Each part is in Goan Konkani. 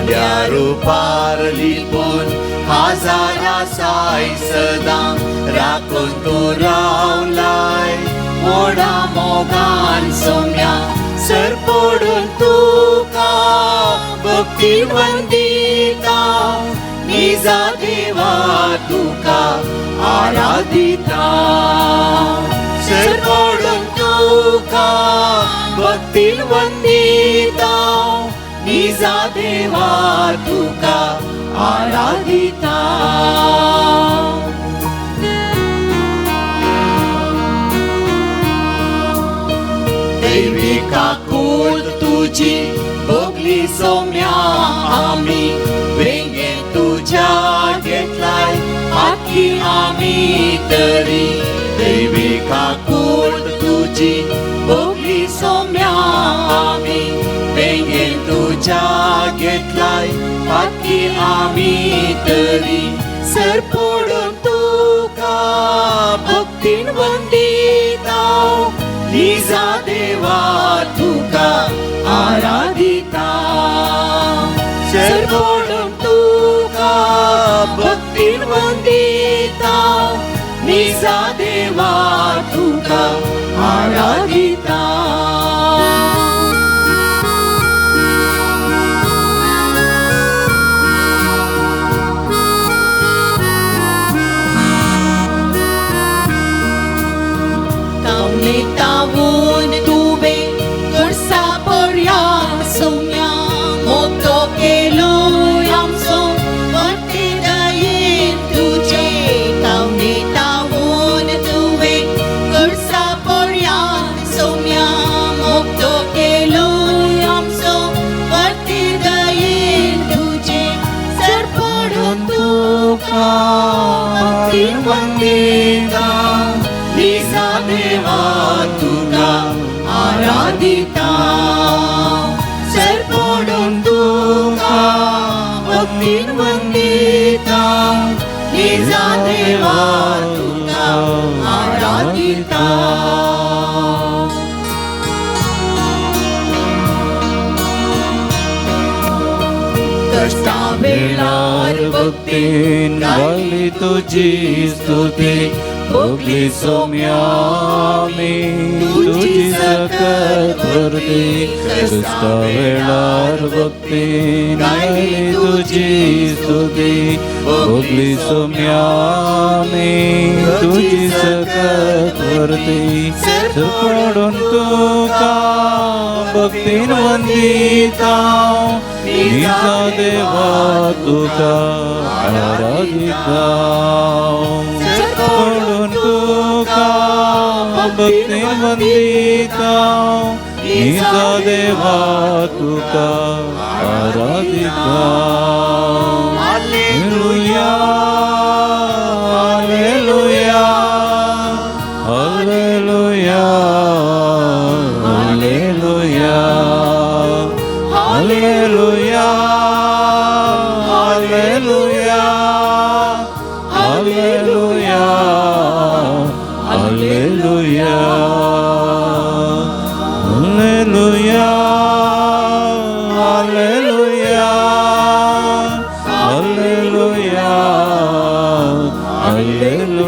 व्हडल्या रुपार लिपून हजार आसाय सदां राखून तूं रावलाय व्हडा मोगान सोम्या सर पडून तुका भक्ती वंदिता निजा देवा तुका आराधिता सर पडून तुका भक्तीन वंदिता निजा देवा तुका आराधिता. दैवी काकूट तुजी भोगली सोम्या आमी वेंगेन तुज्या घेतलाय पाखी आमी तरी दैवी काकूट तुजी भोगली सोम्या आमी वेंगेन तुज्या घेतलाय पाखी आमी तरी सर पडून तुका भक्तीन वंदिता निजा देवा तुका आराधिता सर पडून तुका भक्तीन वंदिता निजा देवा तुका आराधिता. तावून तुवे करसा पर्या सोम्या मोगतो केलो आमचो परते दयेन तुजे तावने तावून तुवे करसा पर्या सोम्या मोगतो केलो आमचो परते दयेन तुजे सर पडून तुका भक्तीन वंदिता निजा देवा तुका आराधिता सर पडून तुका भक्तीन वंदिता निजा देवा तुका आराधिता. कश्टा वेळार भक्तीन गायली तुजी स्तुती भोगली सोम्या आमी तुजी सकत भरती कश्टा वेळार भक्तीन गायली तुजी स्तुती भोगली सोम्या आमी तुजी सकत भरती सर पडून तुका भक्तीन वंदिता निजा देवा तुका आराधिता पडून तुका भक्तीन वंदिता निजा देवा तुका आराधिता. Hallelujah hallelujah hallelujah hallelujah hallelujah hallelujah hallelujah hallelujah hallelujah hallelujah hallelujah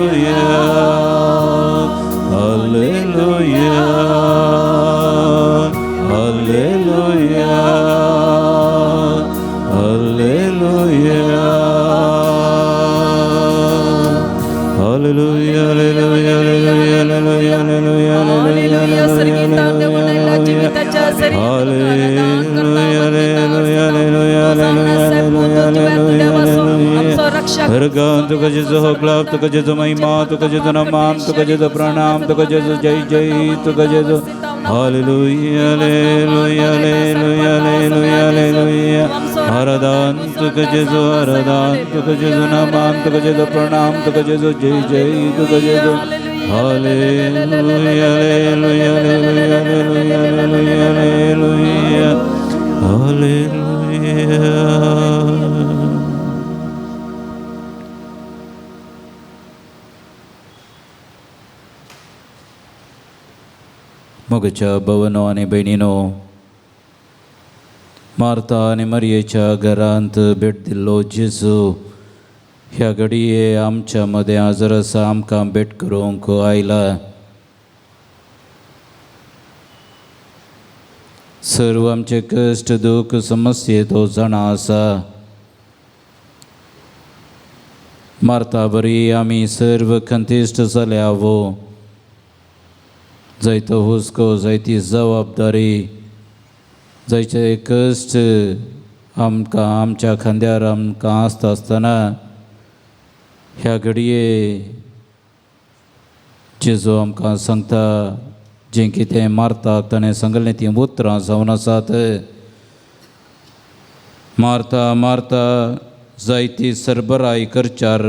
hallelujah hallelujah hallelujah hallelujah hallelujah hallelujah hallelujah hallelujah hallelujah. स्वर्गीय देवाला जीविताच्या हरगान तुका जेजू होगलाब तुका जेजू महिमा तुका जेजू नमान तुका जेजू प्रणाम तुका जेजू जय जय तुका जेजू. Hallelujah hallelujah hallelujah hallelujah hallelujah. आराधन तुका जेजू आराधन तुका जेजू नमान तुका जेजू प्रणाम तुका जेजू जय जय तुका जेजू. Hallelujah hallelujah hallelujah hallelujah hallelujah hallelujah. मोगाच्या भवनो आनी भयणीनो, मार्ता आनी मरयेच्या घरांत भेट दिल्लो जेजू ह्या घडये आमच्या मदें हजर आसा, आमकां भेट करूंक आयला। सर्व आमचे कश्ट दुख्ख समस्ये तो जाणा आसा। मार्ता बरी आमी सर्व खंतिश्ट जाल्या वो, जायतो हुस्को, जायती जबाबदारी, जायचे कश्ट आमकां आमच्या खांद्यार आमकां आसता आसतना ह्या घडये जेजू आमकां सांगता जें कितें मार्ताक ताणें सांगलें तीं उतरां जावन आसात। मार्ता मार्ता जायती सरबराय करच्यार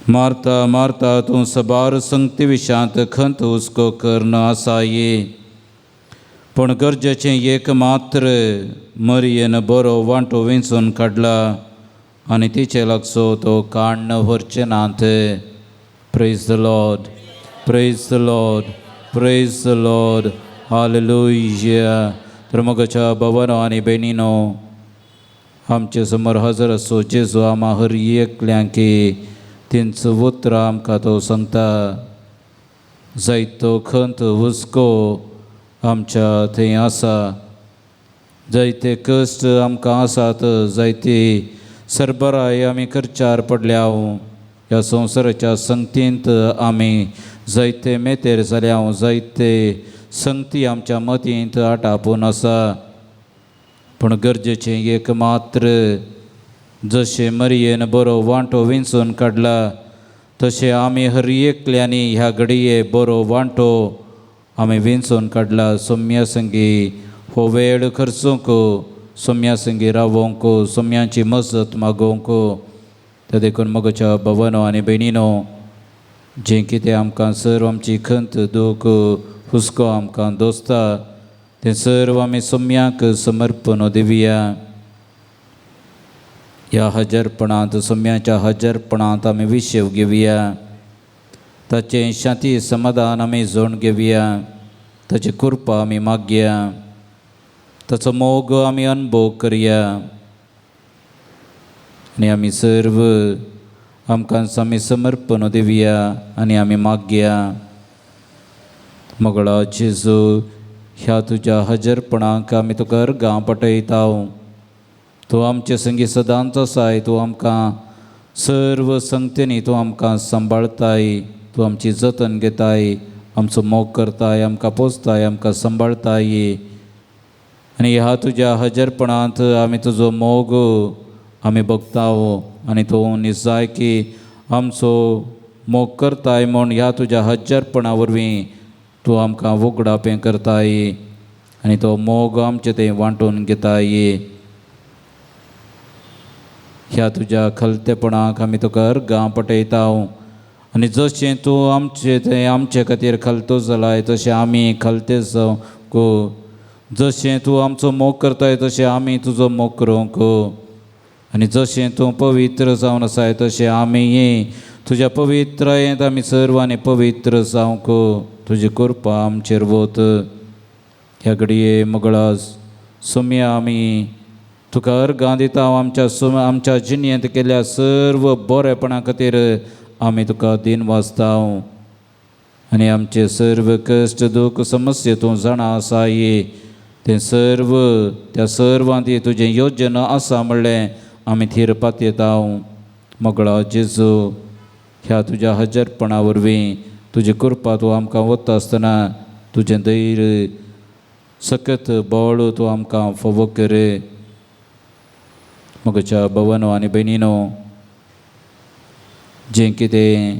मार्ता मार्ता तूं सबार संगती विशांत खंत हुस्को कर्ण आसा ये, पूण गरजेचें एक मात्र मरयेन बरो वांटो वेंचून काडला आनी तिचे लागचो तो काण्ण व्हरचे नात। Praise the Lord, praise the Lord, praise the Lord, hallelujah. तर मोगाच्या भवनो आनी भयणीनो, आमचे समोर हजर आसो जेजू आमा हर एकल्यांकी तेंचो उतरां आमकां तो सांगता। जायतो खंत हुस्को आमच्या थंय आसा, जायते कश्ट आमकां आसात, जायती सरबराय आमी करच्यार पडल्या। ह्या संवसाराच्या संगतींत आमी जायते मेतेर जाल्या, जायते संगती आमच्या मतींत आटापून आसा। पूण गरजेचें एक मात्र जशें मरयेन बरो वांटो विंचून काडला तशें आमी हर एकल्यांनी ह्या घडये बरो वांटो आमी विंचून काडला। सोम्या संगी हो वेळ खर्चूंक, सोम्या संगी रावोंक, सोम्यांची मजत मागोवंक। ते देखून मोगाच्या भवनो आनी भयणीनो, जें कितें आमकां सर्व आमची खंत दुख्ख हुस्को आमकां दोसता तें सर्व आमी सोम्याक समर्पण दिवया। ह्या हजरपणांत, सोम्याच्या हजरपणांत आमी विशेव घेवया, ताचें शांती समाधान आमी जोड घेवया, ताची कृपा आमी मागया, ताचो मोग आमी अनुभव करया आनी आमी सर्व आमकां आमी समर्पण दिवया आनी आमी मागया। मोगळा जेजू, ह्या तुज्या हजरपणाक आमी तुका अर्गां पटयता। तूं आमचे संगी सदांच आसाय, तूं आमकां सर्व संगतेनी तूं आमकां सांबाळताय, तूं आमची जतन घेताय, आमचो मोग करताय, आमकां पोसताय, आमकां सांबाळताय। आनी ह्या तुज्या हजरपणांत आमी तुजो मोग आमी बघता आनी तूं निजाय की आमचो मोग करताय म्हूण ह्या तुज्या हजरपणा वरवीं तूं आमकां उगडापें करताय आनी तो मोग आमचें तें वांटून घेताय। ह्या तुज्या खलतेपणाक आमी तुका अर्गां पटयता आनी जशें तूं आमचें तें आमचे खातीर खलतो जालाय तशें आमी खलते जावंक, जशें तूं आमचो मोग करताय तशें आमी तुजो मोग करूंक आनी जशें तूं पवित्र जावन आसाय तशें आमी तुज्या पवित्रायेंत आमी सर्वांनी पवित्र जावंक तुजी कृपा आमचेर वत। ह्या घडये मोगळा सोम्या आमी तुका अर्गां दिता। आमच्या आमच्या जिणेंत केल्ल्या सर्व बरेपणा खातीर आमी तुका दिन वाचता आनी आमचे सर्व कश्ट दुख्ख समस्या तूं जाणा आसाय तें सर्व त्या सर्वांत तुजें योजना आसा म्हणलें आमी थीर पातयेता। मोगळा जेजू, ह्या तुज्या हजरपणा वरवीं तुजी कृपा तूं आमकां वता आसतना तुजें धैर्य सकत बळ तूं आमकां फावो कर। मोगाच्या भवनो आनी भयणीनो, जें कितें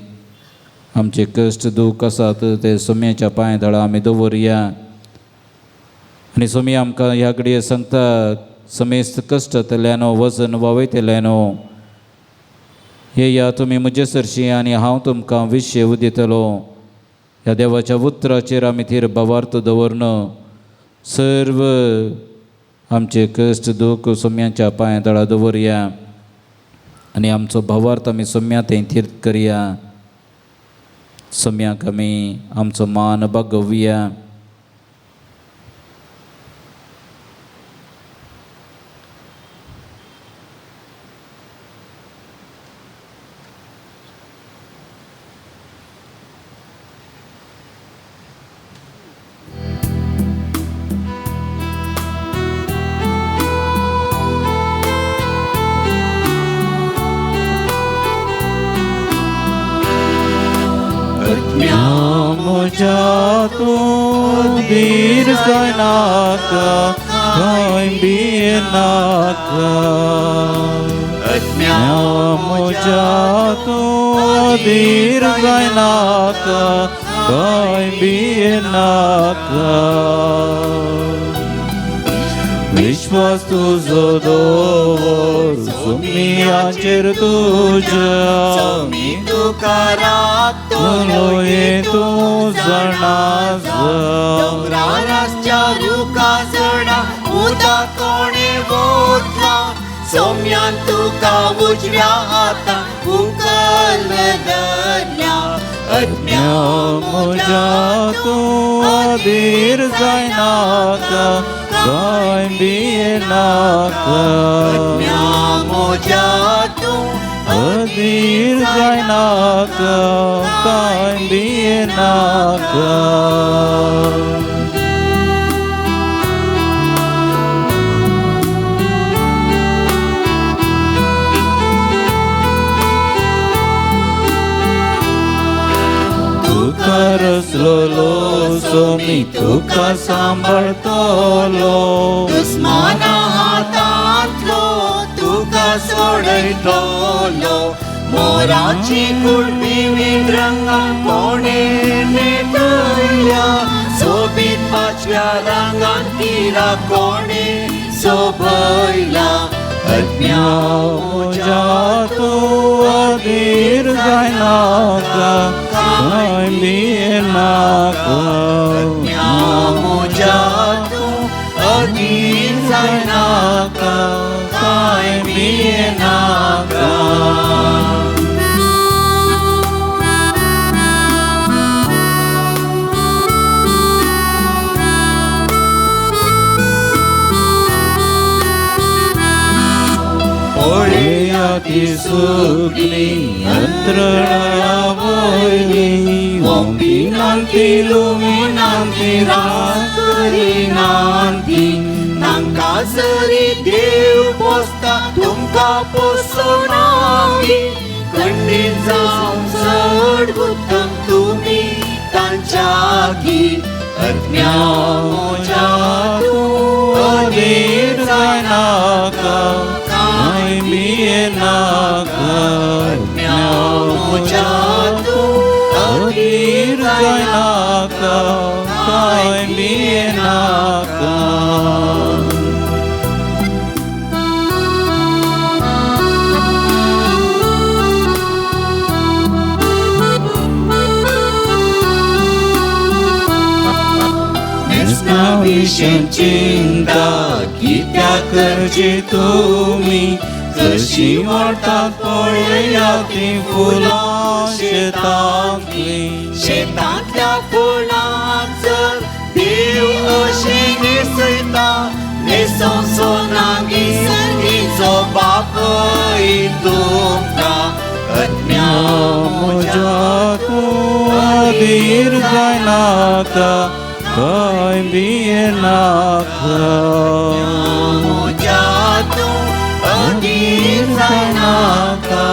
आमचे कश्ट दुख्ख आसात ते सोम्याच्या पांय तळा आमी दवरया आनी सोमी आमकां ह्या घडये सांगता, समेस्त कश्टांतल्यान वजन वावयतल्यान येया तुमी म्हजे सरशी आनी हांव तुमकां विशेव दितलो। ह्या देवाच्या उतराचेर आमी थीर भावार्थ दवरन सर्व आमचे कश्ट दुख्ख सोम्याच्या पांया तळा दवरया आनी आमचो भावार्थ आमी सोम्या थंय थीर करया। सम्याक आमी आमचो मान बागोवया. म्हज्या तूं धीर जायनाका, कांय भियेनाका. म्हज्या तूं धीर जायनाका, कांय भियेनाका. विश्वास तुजो दवर सोम्याचेर तुज्या, सोमी तुका राखतलो तूं जाणा जा. दोंगरार आसच्या रुखा झडा उदक कोणे वोतला, सोम्यान तुका उजव्या हाता उकल धरल्या. अज्ञा म्हज्या तूं अधीर जायनाका, कांय भियेनाका. अज्ञा म्हज्या तूं अधीर जायनाका, कांय भियेनाका. तुका रसलोलो सोमी तुका सांबाळतलो, दुस्माना हातांतलो तुका सोडयतलो. मोराची कुडवी रंगान कोणे नेटयल्या, सोबीत पाचव्या रंगान तिरा कोणे सोबयला. अज्ञा म्हज्या तूं अधीर जायनाका, कांय भियेनाका. अज्ञा म्हज्या तूं अधीर जायनाका, कांय भियेनाका. पळया ती सुकली अंतराळा वयली, वोंपिनांती लुमिनांती रास करिनांती. तांकां जरी देव पोसता तुमकां पोसोनावी, खंडीत जावं चड उत्तम तुमी तांच्यागी. अज्ञा म्हज्या तूं अधीर जायनाका, कांय भियेनाका. अज्ञा म्हज्या तूं अधीर जायनाका, कांय भियेनाका. विशीं चिंता कित्याक करची तुमी, जशी वाडटात पळया तीं फुलां शेतांतलीं. शेतांतल्या फुलांक जर देव अशें न्हेसयता, न्हेसोवचो ना गी सर्गीचो बापूय तुमकां. अज्ञा म्हज्या तूं अधीर जायनाका, कांय भियेनाका. म्हज्या तूं अधीर जायनाका,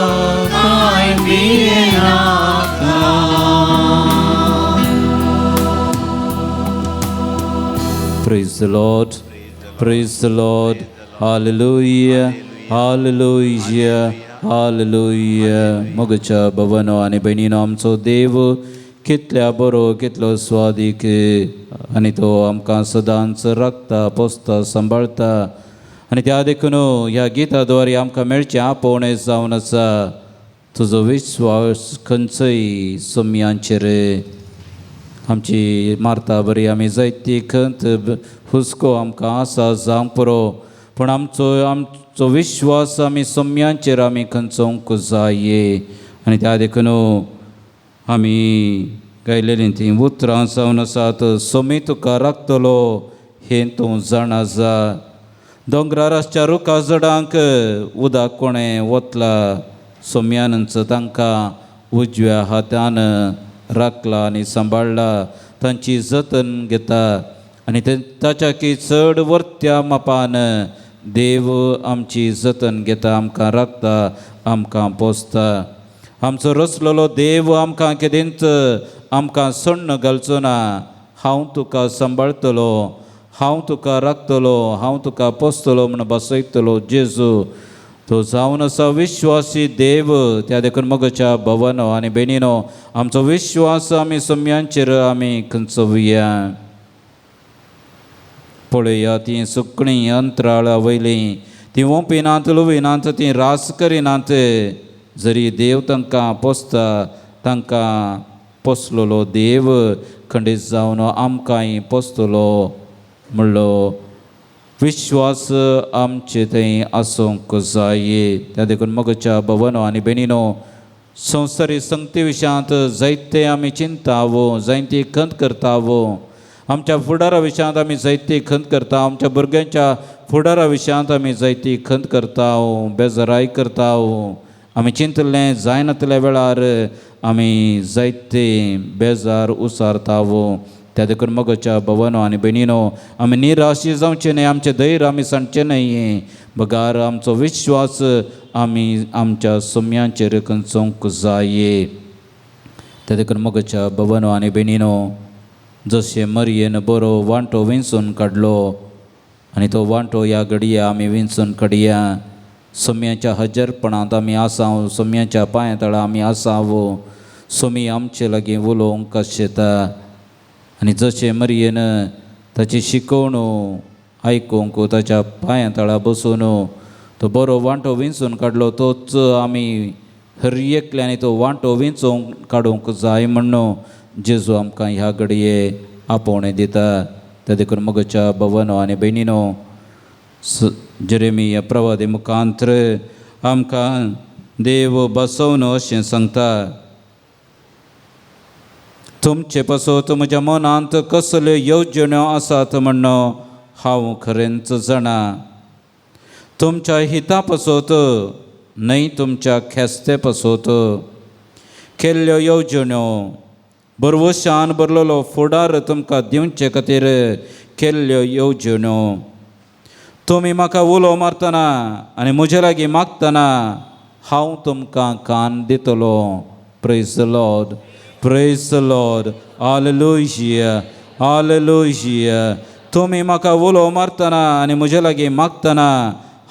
कांय भियेनाका. Praise the Lord. Praise the Lord. Hallelujah. Hallelujah. Hallelujah. मोगाच्या भवनो आनी भयणीनो, आमचो देव कितल्या बरो, कितलो स्वादीक, आनी तो आमकां सदांच राखता, पोसता, सांबाळता. आनी त्या देखून ह्या गिता द्वारे आमकां मेळचें आपोवणें जावन आसा, तुजो विश्वास खंयचोय सोम्यांचेर. आमची मारता बरी आमी जायती खंत हुस्को आमकां आसा जावंक पुरो, पूण आमचो आमचो विश्वास आमी सोम्यांचेर आमी खंचोवंक जाये. आनी त्या देखून आमी गायलेलीं तीं उतरां जावन आसात. सोमी तुका राखतलो हें तूं जाणा जा. दोंगरार आसच्या रुखा झडांक उदक कोणें वतला, सोम्यानच तांकां उजव्या हातान राखला आनी सांबाळ्ळा, तांची जतन घेता. आनी ताच्या की चड वर्त्या मापान देव आमची जतन घेता, आमकां राखता, आमकां पोसता. आमचो रचलेलो देव आमकां केदींच आमकां सण्ण घालचो ना. हांव तुका सांबाळटलो, हांव तुका राखतलो, हांव तुका पोसतलो म्हूण बसयतलो जेजू. तो जावन आसा विश्वासी देव. त्या देखून मोगाच्या भवनो आनी बेणीनो, आमचो विश्वास आमी सम्यांचेर आमी खंचोवया. पळया, तीं सुकणीं अंतराळा वयलीं, तीं ओंपिनात, लुविनात, तीं रास करिनात, जरी देव तांकां पोसता. तांकां पोसलेलो देव खंडीत जावन आमकांय पोसतलो म्हणलो विश्वास आमचे थंय आसूंक जाय. त्या देखून मोगाच्या भवनो आनी बेणीनो, संवसारी संगती विशयांत जायते आमी चिंतावो, जायती खंत करतावो. आमच्या फुडारा विशयांत आमी जायती खंत करता. आमच्या भुरग्यांच्या फुडारा विशयांत आमी जायती खंत करता, बेजाराय करता. आमी चिंतलें जायनातल्या वेळार आमी जायते बेजार उसारतावो. त्या देखून मोगाच्या भवनो आनी भयणीनो, आमी निराशी जावचें न्हय, आमचें धैर्य आमी सांडचें न्हय, बगार आमचो विश्वास आमी आमच्या सुम्यांचेर खंचोवंक जाय. त्या देखून मोगाच्या भवनो आनी भयणीनो, जशें मरयेन बरो वांटो विंचून काडलो आनी तो वांटो ह्या घडये आमी विंचून काडया. सोम्याच्या हजरपणांत आमी आसाव, सोम्याच्या पांया तळा आमी आसाव. सोमी आमचे लागीं उलोवंक आशेता. आनी जशें मरयेन ताची शिकवण आयकूंक ताच्या पांया तळा बसून तो बरो वांटो विंचून काडलो, तोच आमी हर एकल्यानी तो वांटो विंचूंक काडूंक जाय म्हण्ण जेजू आमकां ह्या घडये आपोवणें दिता. त्या देखून मोगाच्या भवनो आनी भयणीनो, जेरेमिया प्रवादी मुखांत्र आमकां देव बसोवन अशें सांगता, तुमचे पासत म्हज्या मनांत कसल्यो येवजण्यो आसात म्हण्ण हांव खरेंच जाणा. तुमच्या हिता पासत न्हय, तुमच्या खेस्ते पासत केल्ल्यो येवजण्यो, बरवशान भरलेलो फुडार तुमकां दिवचे खातीर केल्ल्यो येवजण्यो. तुमी म्हाका उलो मारतना आनी म्हजे लागीं मागतना हांव तुमकां कान दितलो. Praise the Lord, praise the Lord, hallelujah, hallelujah. तुमी म्हाका उलो मारतना आनी म्हजे लागीं मागतना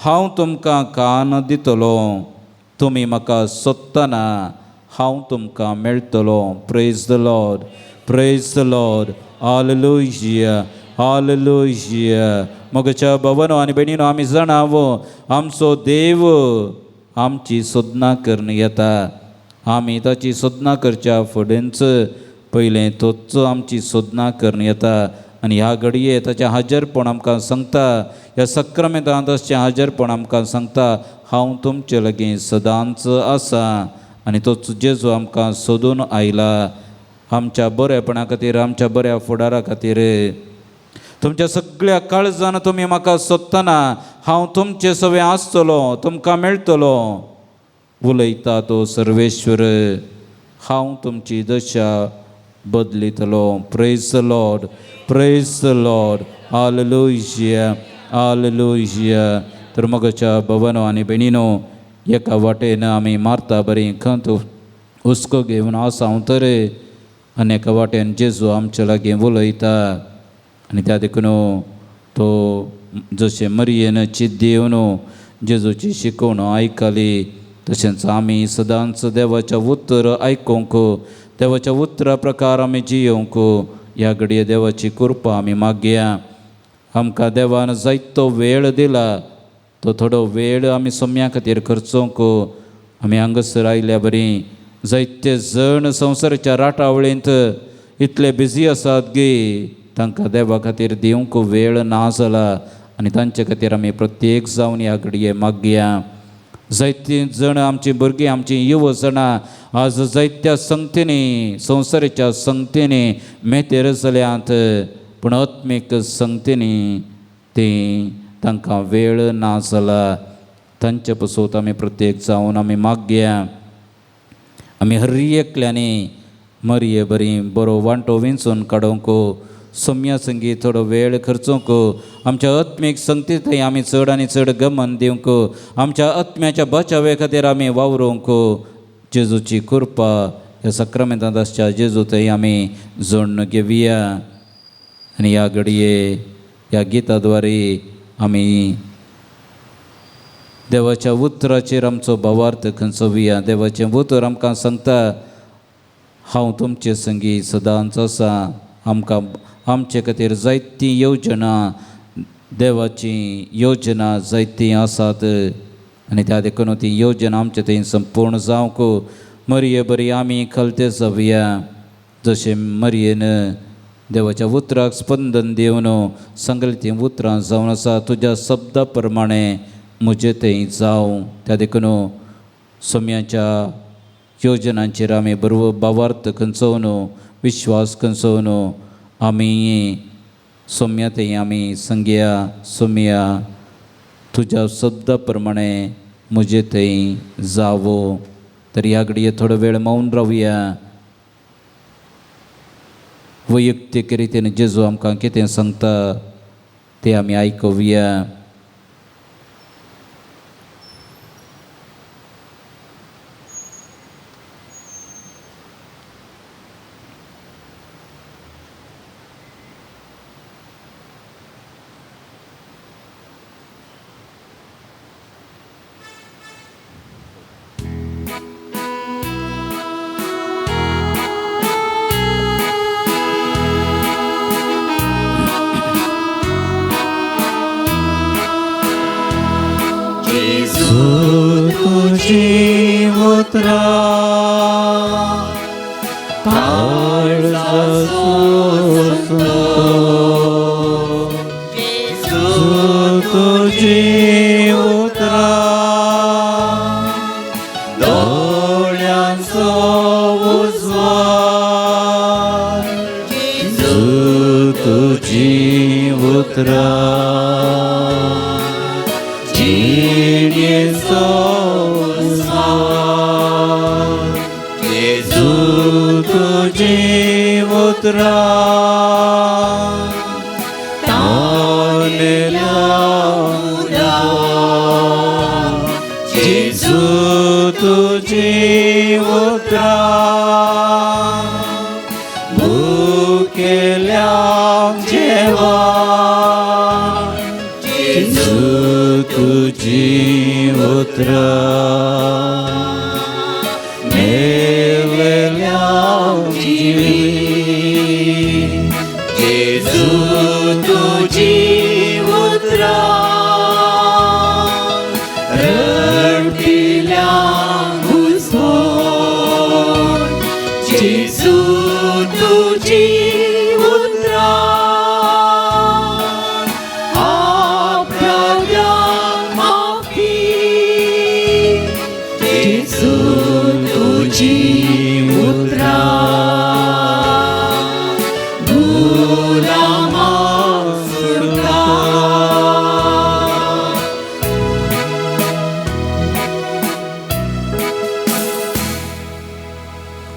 हांव तुमकां कान दितलो. तुमी म्हाका सोदतना हांव तुमकां मेळटलो. Praise the Lord, praise the Lord, hallelujah, hallelujah. मोगाच्या भवनो आनी भयणीनो, आमी जाणाव, आमचो देव आमची सोदना करून येता. आमी ताची सोदना करच्या फुडेंच पयलें तोच आमची सोदना करून येता. आनी ह्या घडये ताचें हाजरपण आमकां सांगता, ह्या सक्रमेंतांत अशें हाजरपण आमकां सांगता, हांव तुमचे लागीं सदांच आसा. आनी तोच जेजू आमकां सोदून आयला आमच्या बरेपणा खातीर, आमच्या बऱ्या फुडारा खातीर. तुमच्या सगळ्या काळजान तुमी म्हाका सोदतना हांव तुमचे सवें आसतलो, तुमकां मेळटलो, उलयता तो सर्वेश्वर. हांव तुमची दशा बदलितलो. Praise the Lord, praise the Lord, hallelujah, hallelujah. तर मोगाच्या भवनो आनी भयणीनो, एका वाटेन आमी मारता बरी खंत हुस्को घेवन आसाव तर आनी एका वाटेन जेजू आमच्या लागीं उलयता. आनी त्या देखून तो जशें मरयेन चित दिवन जेजूची शिकवण आयकली, तशेंच आमी सदांच देवाच्या उतर आयकूंक, देवाच्या उतरा प्रकार आमी जियोवंक ह्या घडये देवाची कृपा आमी मागया. आमकां देवान जायतो वेळ दिला, तो थोडो वेळ आमी सोम्या खातीर खर्चोवंक. आमी हांगासर आयल्या बरी जायते जण संवसाराच्या राटावळींत इतले बिजी आसात गी तांकां देवा खातीर दिवंक वेळ ना जाला. आनी तांचे खातीर आमी प्रत्येक जावन ह्या घडये मागया. जायतीं जाणां आमचीं भुरगीं, आमचीं युव जाणां आज जायत्या संगतींनी, संवसाराच्या संगतींनी मेतेर जाल्यात, पूण आत्मीक संगतींनी तीं तांकां वेळ ना जाला. तांचे पसत आमी प्रत्येक जावन आमी मागया. आमी हर एकल्यांनी मरये बरी बरो वांटो विंचून काडूंक, सोम्या संगी थोडो वेळ खर्चूंक, आमच्या आत्मीक संगती थंय आमी चड आनी चड गमन दिवंक, आमच्या आत्म्याच्या बचावे खातीर आमी वावरूंक जेजूची कृपा ह्या सक्रामेंतांत आसच्या जेजू थंय आमी जोडून घेवया. आनी ह्या घडये ह्या गिता द्वारे आमी देवाच्या उतराचेर आमचो भावार्थ खंचोवया. देवाचें उतर आमकां सांगता, हांव तुमचे संगी सदांच आसा. आमकां आमचे खातीर जायतीं योजना, देवाची योजना जायतीं आसात आनी त्या देखून ती योजना आमचे थंय संपूर्ण जावंक मरये बरी आमी खलते जावया. जशें मरयेन देवाच्या उतराक स्पंदन दिवन सांगलें तीं उतरां जावन आसा, तुज्या शब्दा प्रमाणे म्हजे थंय जावं. त्या देखून सोम्याच्या योजनांचेर आमी बरो भावार्थ खंचोवन, विश्वास खंचोवन आमी सोम्या थंय आमी संगया, सोम्या तुज्या शब्दा प्रमाणे म्हजे थंय जावो. तर ह्या घडये थोडो वेळ मौन रावया. वैयक्तीक रितीन जेजू आमकां कितें सांगता तें आमी आयकुया.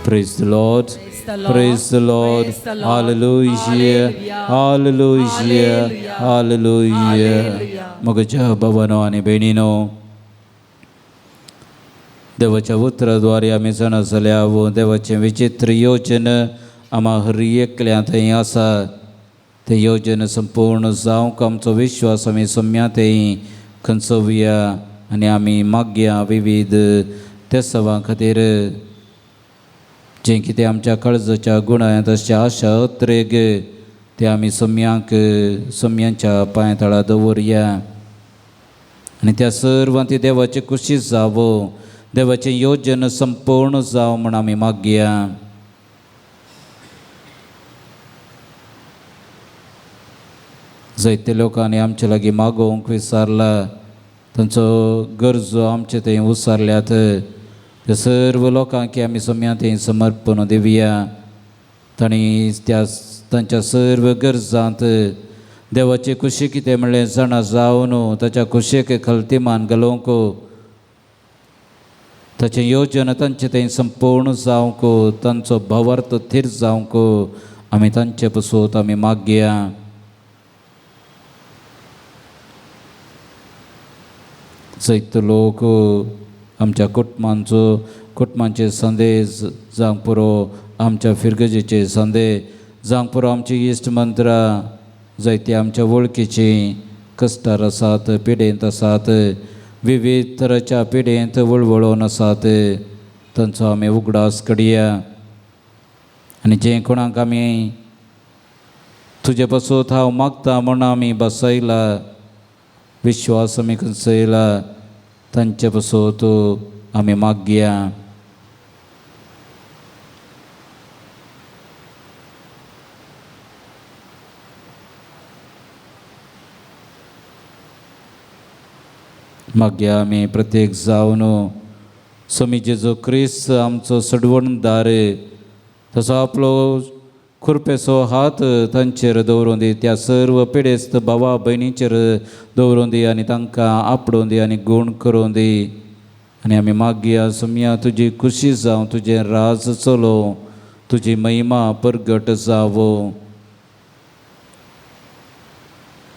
Praise the Lord. Praise the Lord. Hallelujah. Hallelujah. Hallelujah. म्हज्या भावानो आनी भयणीनो, देवाच्या उतराद्वारे आमी जाणा जाल्या वो देवाचें विचित्र योजन आमा हर एकल्या थंय आसा. तें योजन संपूर्ण जावंक आमचो विश्वास आमी सम्या थंय खंचोवया आनी आमी मागया विविध तेसवां खातीर जें कितें आमच्या काळजाच्या गुणांत अशें आशा अत्रेग ते आमी सम्यांक सम्यांच्या पांया तळा दवरया आनी त्या सर्वांती देवाचे कुशी जावो, देवाचें योजन संपूर्ण जावं म्हूण आमी मागया. जायते लोकांनी आमचे लागीं मागोवंक विसरला. तांचो गरजो आमचे थंय उसारल्यात त्या सर्व लोकांक आमी सोम्या थंय समर्पण दिवया. तांणी त्या तांच्या सर्व गरजांत देवाचे खुशी कितें म्हणलें जाणा जावन ताच्या खुशेक खलतीमान घालोवंक ताचें योजना तांचे थंय संपूर्ण जावंक तांचो भावार्थ थीर जावंक आमी तांचे पसून आमी मागया. जैत लोक आमच्या कुटुंबांचो कुटुंबांचे संदेश जावंक पुरो आमच्या फिरगजेचे संदे जावंक पुरो आमची इश्ट मंत्रां जायती आमच्या वळखीची कश्टार आसात पिडेंत आसात विविध तराच्या पिडेंत वळवळोन आसात तांचो आमी उगडास कडया. आनी जें कोणाक आमी तुजे पासून हांव मागता म्हूण आमी बसयला विश्वास आमी खंयसयला तांचे पासून आमी मागया. मागया आमी प्रत्येक जावन स्वामी जेजू क्रिस्त आमचो सडवणदार तसो आपलो खुरपेचो हात तांचेर दवरून दी त्या सर्व पिडेस्त भावा भयणीचेर दवरून दी आनी तांकां आपडोवन दी आनी गूण करून दी. आनी आमी मागया सोम्या तुजी खुशी जावं तुजें राज चलोवं तुजी महिमा परगट जावो.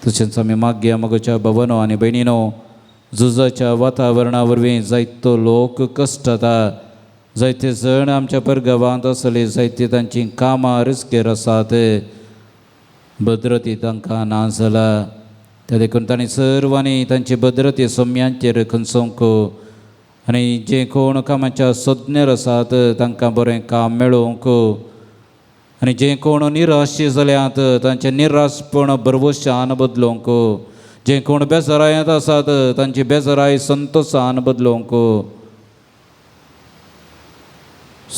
तशेंच आमी मागया मगोच्या भवनो आनी भयणीनो झुजाच्या वातावरणा वरवीं जायतो लोक कश्टता जायते जण आमच्या परगांवांत आसले जायते तांचीं कामां रिस्केर आसात भद्रती तांकां ना जाला त्या देखून तांणी सर्वांनी तांची भद्रती सोम्यांचेर खंचोवंक आनी जे कोण कामाच्या सोदनेर आसात तांकां बरें काम मेळोवंक आनी जे कोण निराश जाल्यात तांचें निराशपण भरवशान बदलोवंक जे कोण बेजारायत आसात तांची बेजाराय संतोशान बदलोवंक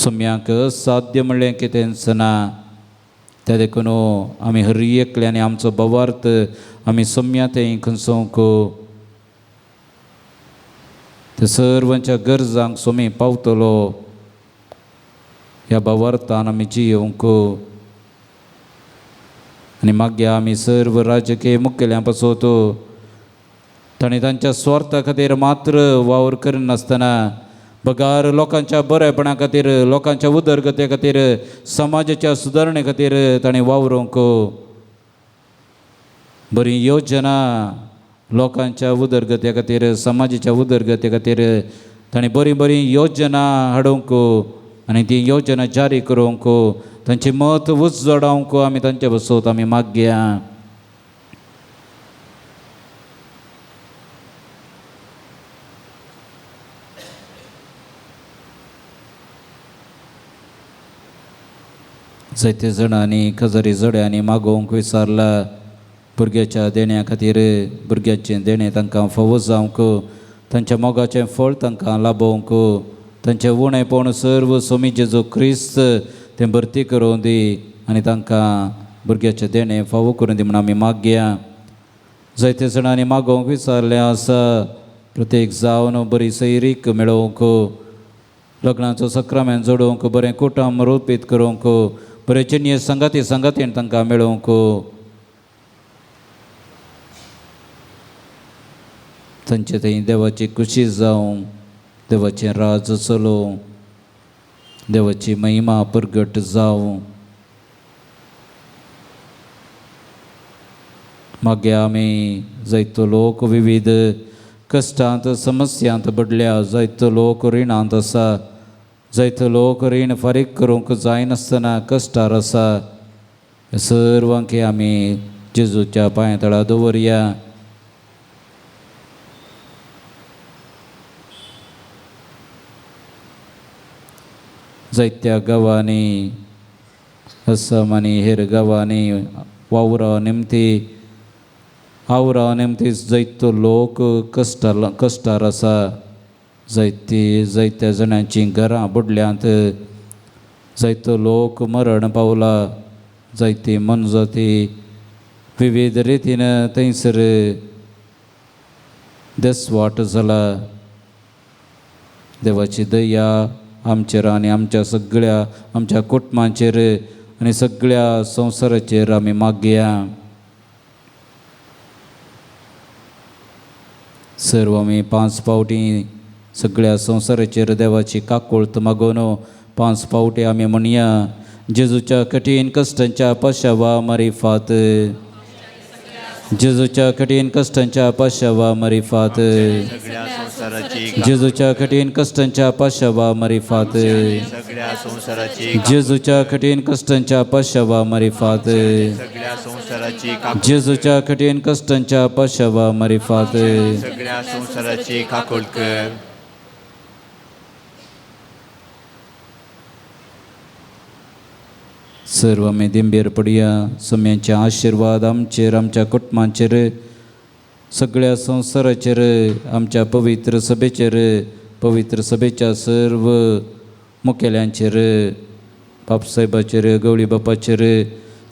सोम्याक साध्य म्हणलें कितेंच ना. त्या देखून आमी हर एकल्यानी आमचो भावार्थ आमी सोम्या थंय खंचोवंक ते सर्वांच्या गरजांक सोमी पावतलो ह्या भावार्थान आमी जियोवंक. आनी मागीर आमी सर्व राजकीय मुखेल्यां पासून तांणी तांच्या स्वार्था खातीर मात्र वावर करिनासतना बगार लोकांच्या बरेपणा खातीर लोकांच्या उदरगते खातीर समाजाच्या सुदारणे खातीर तांणी वावरूंक बरी योजना लोकांच्या उदरगते खातीर समाजाच्या उदरगते खातीर तांणी बरी बरी योजना हाडूंक आनी ती योजना जारी करूंक तांचें मत उजवाडावंक आमी तांचे बसोत आमी मागया. जायते जाणांनी खजरी जोड्यांनी मागोवंक विचारला भुरग्याच्या देण्या खातीर भुरग्याचें देणें तांकां फावो जावंक तांच्या मोगाचें फळ तांकां लाभोवंक तांचें उणेपण सर्व स्वामी जेजू क्रिस्त तें भरती करूं दी आनी तांकां भुरग्याचें देणें फावो करूं दी म्हूण आमी मागया. जायते जाणांनी मागोवंक विचारलें आसा प्रत्येक जावन बरी सैरीक मेळोवंक लग्नाचो सक्रामेंत जोडोवंक बरें कुटुंब रोपीत करूंक बरें चिन्य संगाती संगातीन तांकां मेळोवंक तांचे थंय देवाची खुशी जावं देवाचें राज चलोवं देवाची महिमा परगट जावं. मागीर आमी जायतो लोक विविध कश्टांत समस्यांत पडल्या जायतो लोक रिणांत आसा जायतो लोक रीण फारीक करूंक जायनासतना कश्टार आसा सर्वांक आमी जेजूच्या पांया तळा दवरया. जायत्या गांवांनी असम आनी हेर गांवांनी वावरा निमती आवरा निमती जायतो लोक कश्टार आसा जायती जायत्या जाणांचीं घरां बुडल्यांत जायतो लोक मरण पावला जायती मनजाती विविध रितीन थंयसर देसवाट जाला. देवाची दया आमचेर आनी आमच्या सगळ्या आमच्या कुटुंबांचेर आनी सगळ्या संवसाराचेर आमी मागया. सर्व आमी 5 फावटी सगळ्या संवसाराचेर देवाची काकुळत मागून 5 फावटी आमी म्हणया, जेजूच्या कठीण कश्टांच्या पाशावा मारिफात, जेजूच्या कठीण कश्टांच्या पाशावा मारिफात, सगळ्या संवसाराची, जेजूच्या कठीण कश्टांच्या पाशावा मारिफात, सगळ्या संवसाराची, जेजूच्या कठीण कश्टांच्या पाशावा मारिफात, सगळ्या संवसाराची, जेजूच्या कठीण कश्टांच्या पाशावा मारिफात, सगळ्या संवसाराची काकुळट कर. सर्व आमी दिंबेर पडया. सम्यांचे आशिर्वाद आमचेर, आमच्या कुटुंबांचेर, सगळ्या संवसाराचेर, आमच्या पवित्र सभेचेर, पवित्र सभेच्या सर्व मुखेल्यांचेर, बापसाहेबाचेर, गवळी बापाचेर,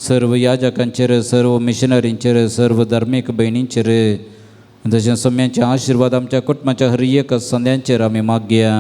सर्व याजकांचेर, सर्व मिशनरींचेर, सर्व धार्मीक भयणींचेर, तशें सम्यांचे आशिर्वाद आमच्या कुटुंबाच्या हर एक संद्यांचेर आमी मागया.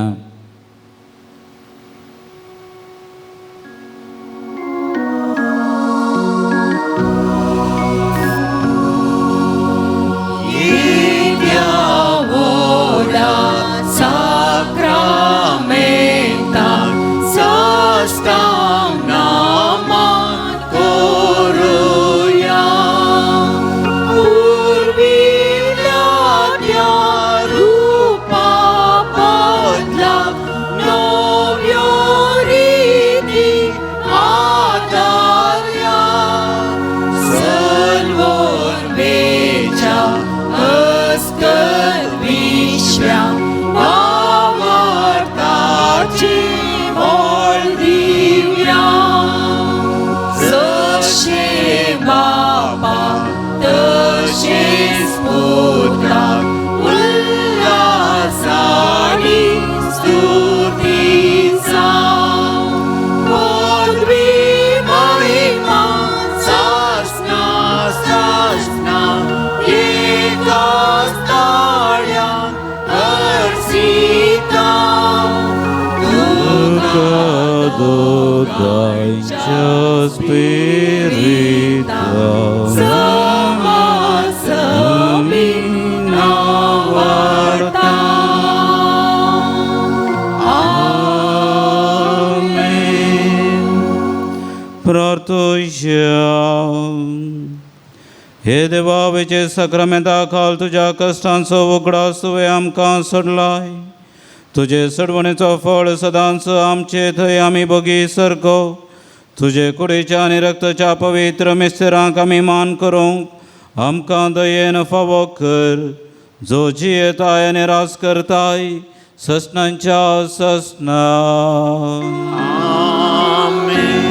दोगांच्या स्पिरिता समासमी नावार्ता. आमेन. प्रार्थुया. हे देवा, वेचे साक्रामेंता खाल तुज्या कश्टांचो उगडास तुवें आमकां सोडलाय. तुजे सडवणेचो फळ सदांच आमचे थंय आमी बगी सरको. तुजे कुडीच्या आनी रक्ताच्या पवित्र मिस्तेरांक आमी मान करूंक आमकां दयेन फावो कर, जो जियेताय आनी रास करताय ससनांच्या ससना. आमेन.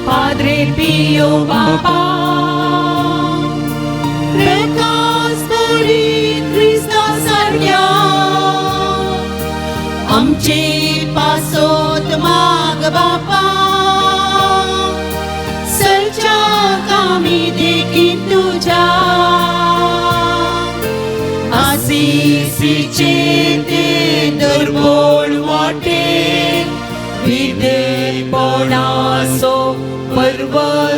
Padre Pio Papa, प्रकाश बरी क्रिस्ता सारक्या आमचे पासोत माग बापा, सरच्या कामी देखीन तुझ्या आसीसीचे ते दुर्बोळ वाटे विदेपणाचो पर्व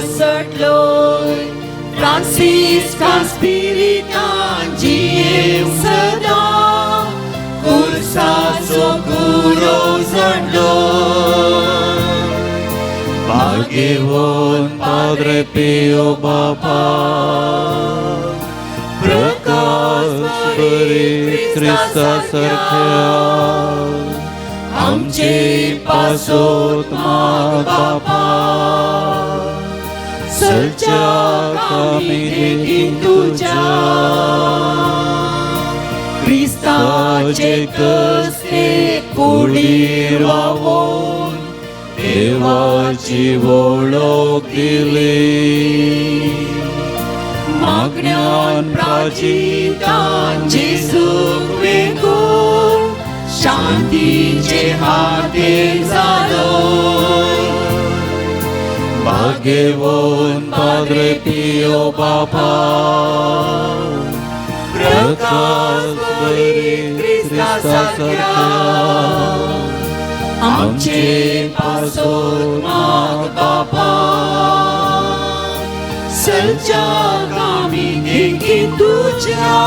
सटलो फ्रांसिस्का स्पिरितान जियेव सदा कुर्साचो गुरो जडलो. भाग्यवान पाद्रे पियो बापा, प्रकाश बरी क्रिस्ता सारक्या आमचे पासोत माग बापा, सलच्या कामी देखी तुज्या क्रिस्ताचे कसते कुडीर वावोन देवाची वळख दिली मागण्यान प्राजितान जेजूक वेगून शांतीचे हाते जालो भाग्यवंत पाद्रे पियो बापा प्रकाश बरी क्रिस्ता सारक्या आमचे पासोत माग बापा सलच्या कामी देखी तुज्या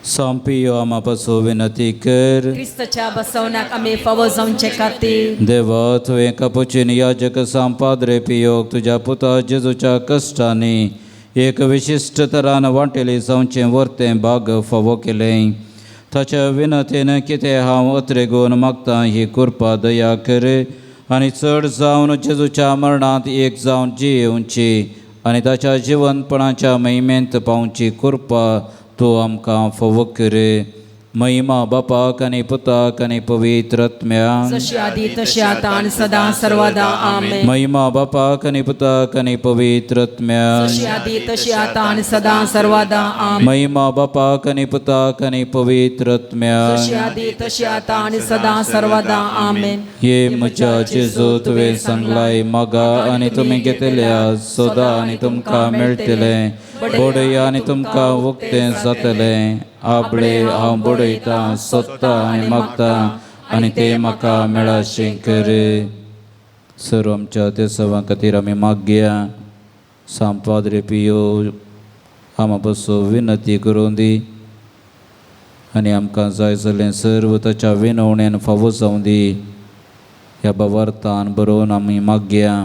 सांपियो आमा पासो विनती कर क्रिस्ताच्या बसवण्याक आमी फावो जावचे खातीर देवा तुवें कपुचीन याजक सांग पाद्रे पियोक तुज्या पुता जेजूच्या कश्टांनी एक विशिश्ट तरान वांटेली जावचें वर्तें भाग फावो केलें ताच्या विनतेन कितें हांव अत्रेगून मागतां ही कृपा दया कर आनी चड जावन जेजूच्या मरणांत एक जावन जियेवची आनी ताच्या जिवनपणाच्या महिमेंत पावची कृपा तूं आमकां फावो कर. महिमा बापाक आनी पुताक आनी पवित्र आत्म्याक. जशी आदी तशी आता आणि सदा सर्वदा आमेन. महिमा बापाक आनी पुताक आनी पवित्र आत्म्याक. जशी आदी तशी आता आणि सदा सर्वदा आमेन. महिमा बापाक आनी पुताक आनी पवित्र आत्म्याक. जशी आदी तशी आता आणि सदा सर्वदा आमेन. हे म्हज्या जेजू तुवें सांगलाय मागा आनी तुमी घेतल्या सोदा आनी तुमकां मेळटलें बडय आनी तुमकां उक्तें जातलें. आपले हांव बडयतां सोदतां आनी मागतां आनी तें म्हाका मेळाशें कर. सर्व आमच्या त्या सवां खातीर आमी मागया. सांग पाद्रे पियो आमा पासून विनती करूं दी आनी आमकां जाय जाल्लें सर्व ताच्या विनवणेन फावो जावं दी. ह्या भावार्थान बरोवन आमी मागया.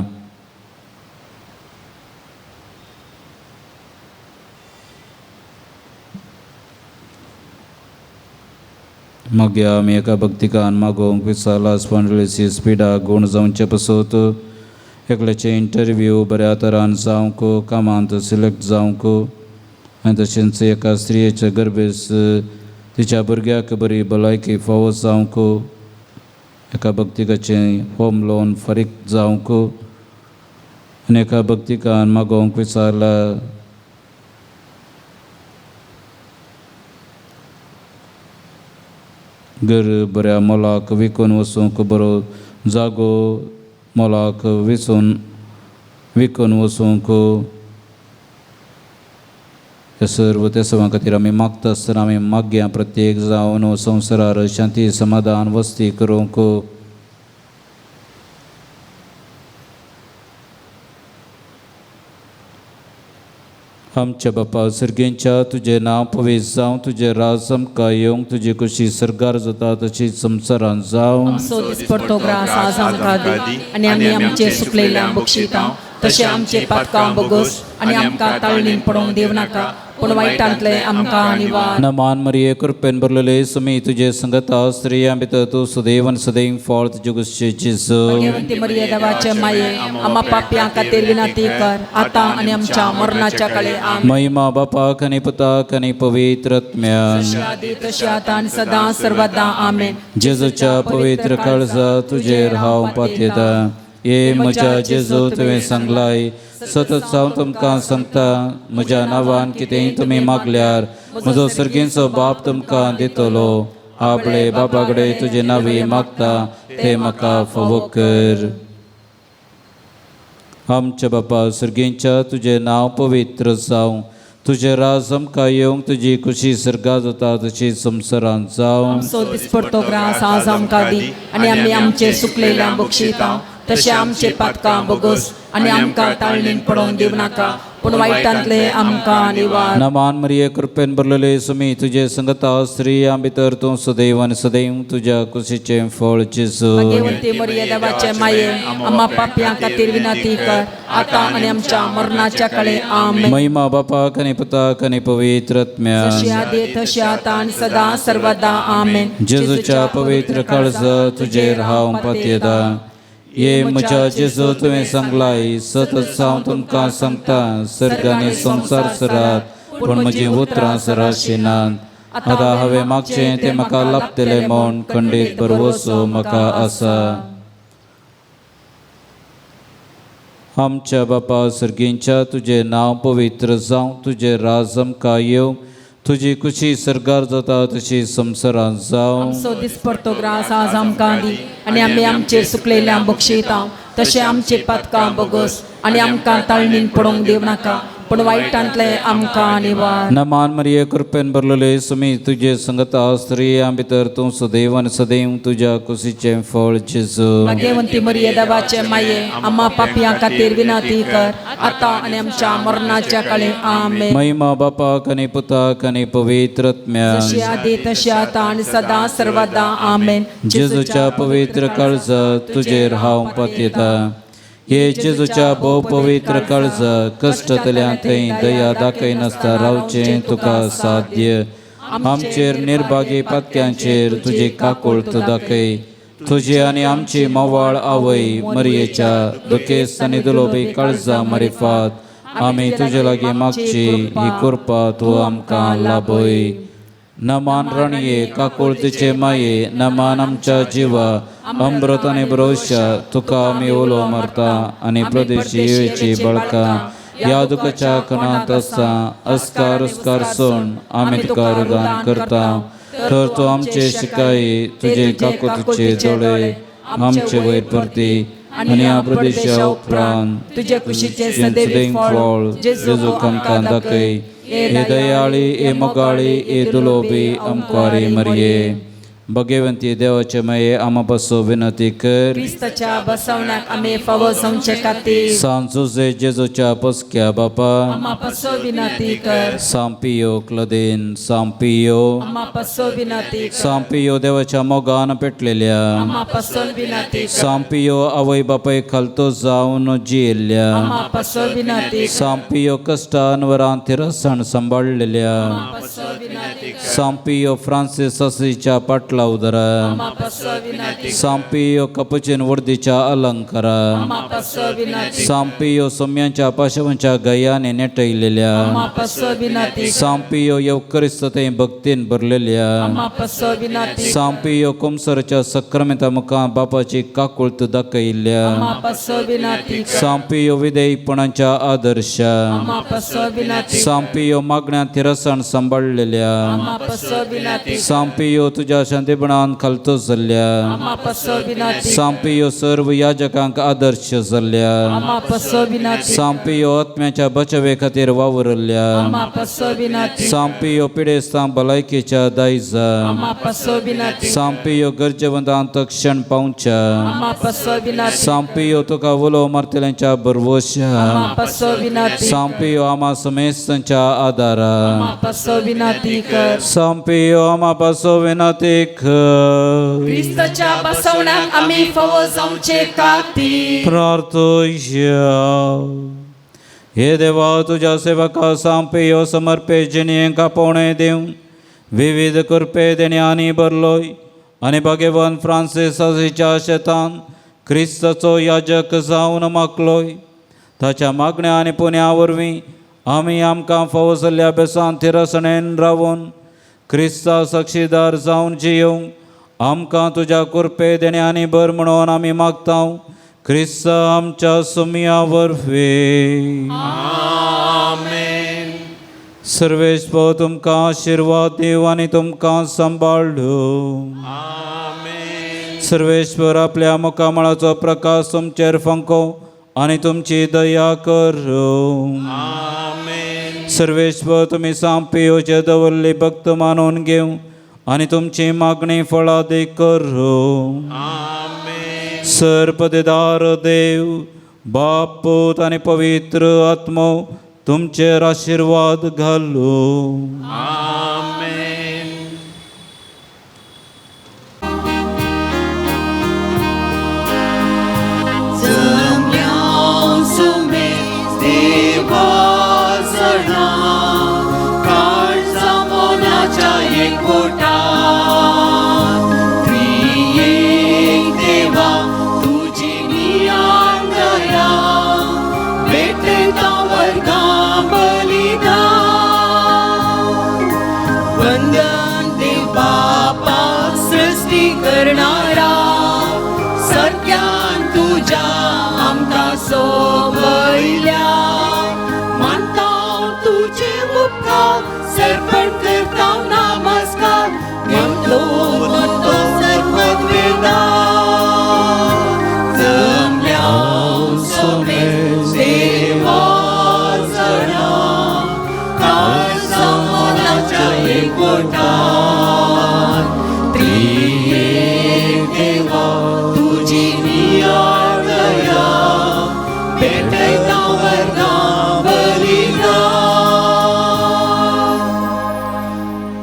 मागया आमी एका भक्तिकान मागोवंक विसाला स्पॉन्डिलिसिस पिडा गूण जावचे पसत एकल्याचे इंटरव्यू बऱ्या तरान जावंक कामांत सिलेक्ट जावंक आनी तशेंच एका स्त्रियेच्या गर्भेस तिच्या भुरग्याक बरी भलायकी फावो जावंक एका भक्तिकाचें होम लोन फारीक जावंक आनी एका भक्तिकान मागोवंक विचारला घर बऱ्या मोलाक विकून वचूंक बरो जागो मोलाक विचून विकून वचूंक. ह्या सर्व त्या सवां खातीर आमी मागता आसतना आमी मागया प्रत्येक जावन संवसारार शांती समाधान वस्ती करूंक. आमच्या बापा सर्गेंच्या तुजें नांव पवित्र जावं, तुजें राज आमकां येवंक, तुजी खुशी सर्गार जाता तशी संवसारांत जावं. आमचो दिसपडतो ग्रास आज आमकां दी आनी आमी आमचे सुकलेल्या बक्षिता तशें आमचे पातकां बोगस आनी आमकां ताळणीन पडोवंक दिवं नाका पूण वायटांतलें आमकां निवार. नमान मरिये कृपेन भरलेले सुमी तुजे संगता स्त्रियां भितर तूं सदैवन सदैव फळ तुजे गुस्से जेजू. भाग्यवंती मरिये देवाचे माये आम्हा पाप्यां खातीर विनंती कर आता आनी आमच्या मरणाच्या काळे आमेन. महिमा बापाक आनी पुताक आनी पवित्र आत्म्याक. जशी आदी तशी आता आनी सदा सर्वदा आमेन. जेजूच्या पवित्र काळजा तुजेर हांव पातयेता. हे म्हज्या जेजू तुवें सांगलाय सतत हांव तुमकां सांगता म्हज्या नांवान कितेंय तुमी मागल्यार म्हजो सर्गींचो बाप तुमकां दितलो. आपले बापा कडेन तुजे नांवी मागता तें म्हाका फावो कर. आमच्या बापा सर्गींच्या तुजें नांव पवित्र जावं, तुजें राज आमकां येवंक, तुजी खुशी सर्गां जाता तशी संवसारांत जावं. आमचो दिसपडतो ग्रास आज आमकां दी आनी आमी आमचे सुकलेल्या बक्षिता तशें आमचे पातकां बोगस आनी आमकां ताळणीन पडोवंक दिवं नाका पूण वायटांतलें आमकां निवार. नमान मरिये कृपेन भरलेले सुमी तुजे संगता स्त्रियां भितर तूं सदैव आनी सदैव तुज्या कुशीचें फळ जेजू. भाग्यवंती मरिये देवाचे माये आम्हा पाप्यां खातीर विनंती कर आता आनी आमच्या मरणाच्या काळे आमेन. महिमा बापाक आनी पुताक आनी पवित्र आत्म्याक. जशी आदी तशी आता आनी सदा सर्वदा आमेन. जेजूच्या पवित्र काळजा तुजेर हांव पातयेता. ये म्हज्या जेजू तुवें सांगलाय सतत हांव तुमकां सांगता सर्ग आनी संवसार सरात पूण म्हजीं उतरां सराशिनात. आतां हांवें मागचें तें म्हाका लाभतलें म्हूण खंडीत भरवसो म्हाका आसा. आमच्या बापा सर्गींच्या तुजें नांव पवित्र जावं, तुजें राज आमकां येवं, तुजी खुशी सर्गार जाता तशी संवसारांत जावं. आमचो दिसपडतो ग्रास आज आमकां दी आनी आमी आमचेर सुकलेल्या बक्षयता तशें आमचे पातकां बगस आनी आमकां ताळणीन पडोवंक दिवं नाका पूण वायटांतलें आमकां निवार. नमान मरिये कृपेन भरलेले सुमी तुजे संगता स्त्रियां भितर तूं सदैव आनी सदैव तुज्या कुशीचें फळ जेजू. भाग्यवंती मरिये देवाचे माये आम्हा पापयां खातीर विनंती कर आतां आनी आमच्या मरणाच्या काळे. आमेन. महिमा बापाक आनी पुताक आनी पवित्र आत्म्याक. जशी आदी तशी आतां आनी सदां सर्वदा. आमेन. जेजूच्या पवित्र काळजा तुजेर हांव पातयेता. हे जेजूच्या भोव पवित्र काळजा कश्टतल्या थंय दया दाखयनासता रावचें तुका साध्य. आमचेर निर्भागी पातक्यांचेर तुजी काकुळत दाखय. तुजी आनी आमची मोवाळ आवय मरियेच्या दुखेस्त आनी दुलोबी काळजा मारिफात आमी तुजे लागीं मागची ही कृपा तूं आमकां लाभय. नमान राणये काकुळतीचे माये नमान आमच्या जिवा अमृत आनी भरोशा तुका आमी उलो मारता आनी प्रदेशी येवची बळका ह्या दुखाच्या खणांत आसा अस्कार अस्कार सोण आमी तुका रुदान करता. तर तूं आमचे शिकाय तुजे काकुळतीचे दोळे आमचे वयर परती आनी ह्या प्रदेशा उपरांत तुजे कुशीचें सदैव फळ जेजू आमकां दाखय. हे दयाळी हे मोगाळी हे दुलोबी आमकां मरिये. भगवंती देवाचे माये आमा पासो विनंती कर. क्रिस्ताच्या बसवण्याक आमी फावो जावचे खातीर. सांत जुजे जेजूच्या पसक्या बापा आम्हा पासो विनंती कर. सांपियो क्लदेन सांपियो आम्हा पासो विनंती कर. सांपियो देवाच्या मोगान पेटलेल्या आम्हा पासो विनंती कर. सांपियो आवय बापाय खालतो जावन जियेल्ल्या आम्हा पासो विनंती कर. सांपियो कश्टान वरान थिरसण सांबाळलेल्या आम्हा पासो विनंती कर. सांपियो फ्रांसीस असीच्या पाटला उदरा आम्हा पासो विनंती कर. सांपियो कपचीन वर्दीच्या अलंकारा आम्हा पासो विनंती कर. सांपियो सोम्यांच्या पाशवांच्या गयाने नेटयलेल्या आम्हा पासो विनंती कर. सांपियो येवकरिस्त ते भक्तीन भरलेल्या आम्हा पासो विनंती कर. सांपियो कुमसरच्या सक्रमिता मुखां बापाची काकुळत दाखयल्ल्या आम्हा पासो विनंती कर. सांपियो विधेयपणाच्या आदर्श आम्हा पासो विनंती कर. सांपियो मागण्या थिरसण सांबाळलेल्या आम्हा पासो विनंती कर. सांपियो तुज्या शांतीपणान खालतो जाल्ल्या आम्हा पासो विनंती कर. सांपियो सर्व याजकांक आदर्श जाल्ल्या आम्हा पासो विनंती कर. सांपियो आत्म्याच्या बचावे खातीर वावरल्या आम्हा पासो विनंती कर. सांपियो पिडेस्तां भलायकेच्या दायजा आम्हा पासो विनंती कर. सांपियो गरजेवंतांत क्षण पावच्या आम्हा पासो विनंती कर. सांपियो तुका उलो मारतल्यांच्या भरवश्या आम्हा पासो विनंती कर. सांपियो आमा समेस्तांच्या आदारा आम्हा पासो विनंती कर. सांपियो आमा पासो विनंती कर. क्रिस्ताच्या बसवण्याक आमी फावो जावचे खातीर. प्रार्थया. हे देवा तुज्या सेवका सांपियो समर्पे जिणेक आपोवणें दिवं विविध कृपे देण्यांनी भरलोय आनी भगवान फ्रांसीस असीच्या शेतान क्रिस्ताचो याजक जावन मागलोय. ताच्या मागण्या आनी पुण्या वरवीं आमी आमकां फावो जाल्ल्या बेसान थिरसणेन रावून क्रिस्ता साक्षीदार जावन जियोवंक आमकां तुज्या कृपे देण्यांनी भर म्हणून आमी मागता क्रिस्त आमच्या सुमया वरवीं. आमेन. सर्वेस्पर तुमकां आशिर्वाद दिवं आनी तुमकां सांबाळूं. आमेन. सर्वेश्वर आपल्या मुखामळाचो प्रकाश तुमचेर फांको आनी तुमची दया करूं. आमेन. सर्वेश्वर तुमी सांपियोचे दवरली भक्त मानून घेवं आनी तुमची मागणी फळादीक करूं. आमेन. सर्पदेदार देव बाप पूत आनी पवित्र आत्मो तुमचेर आशिर्वाद घालूं. आमेन. देवा जणा काळजा मनाच्या एकवटा त्रियेक देवा तुजी. अर्घां बलिदान. वंदन देव बापा सृष्टी करणारा, सत्यान तुज्या आमकां सोबयल्या. मानता तुजे उपकार, सर्पण करता नमस्कार, म्हणतो म्हणतो सर्ववेदा. जमल्या सोमेस देवा जणा, काळजाच्या एकवटान. त्रिएक देवा तुजी नियाळ दया, भेटयता वर्गां बलिदान.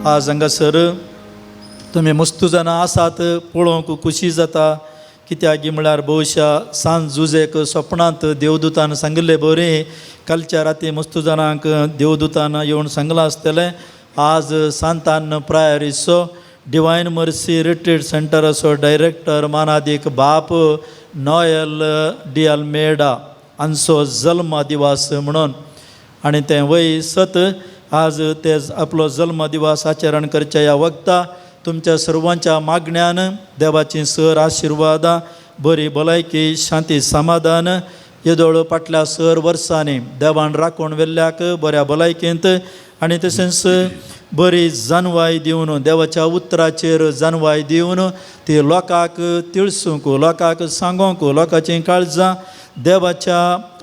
आज हांगासर तुमी मस्तू जाणां आसात पळोवंक खुशी जाता, कित्याक म्हळ्यार बहुशा सांज जुजेक सपनांत देवदूतान सांगिल्ले बरें कालच्या राती मस्तू जाणांक देवदूतान येवन सांगलां आसतलें. आज सांतान प्रायरीचो डिवायन मर्सी रिट्रीट सेंटराचो डायरेक्टर मानादीक बाप नॉयल डी अल्मेडा हांचो जल्म दिवस म्हणून, आनी तें वय सत आज ते आपलो जल्म दिवस आचरण करच्या ह्या वखता तुमच्या सर्वांच्या मागण्यान देवाची सर आशिर्वादां, बरी भलायकी, शांती, समाधान येदोळ फाटल्या सर वर्सांनी देवान राखून व्हेल्ल्याक बऱ्या भलायकेंत आनी तशेंच बरी जानवाय दिवन देवाच्या उतराचेर जानवाय दिवन ती लोकांक तिळसूंक, लोकांक सांगोंक, लोकांची काळजां देवाच्या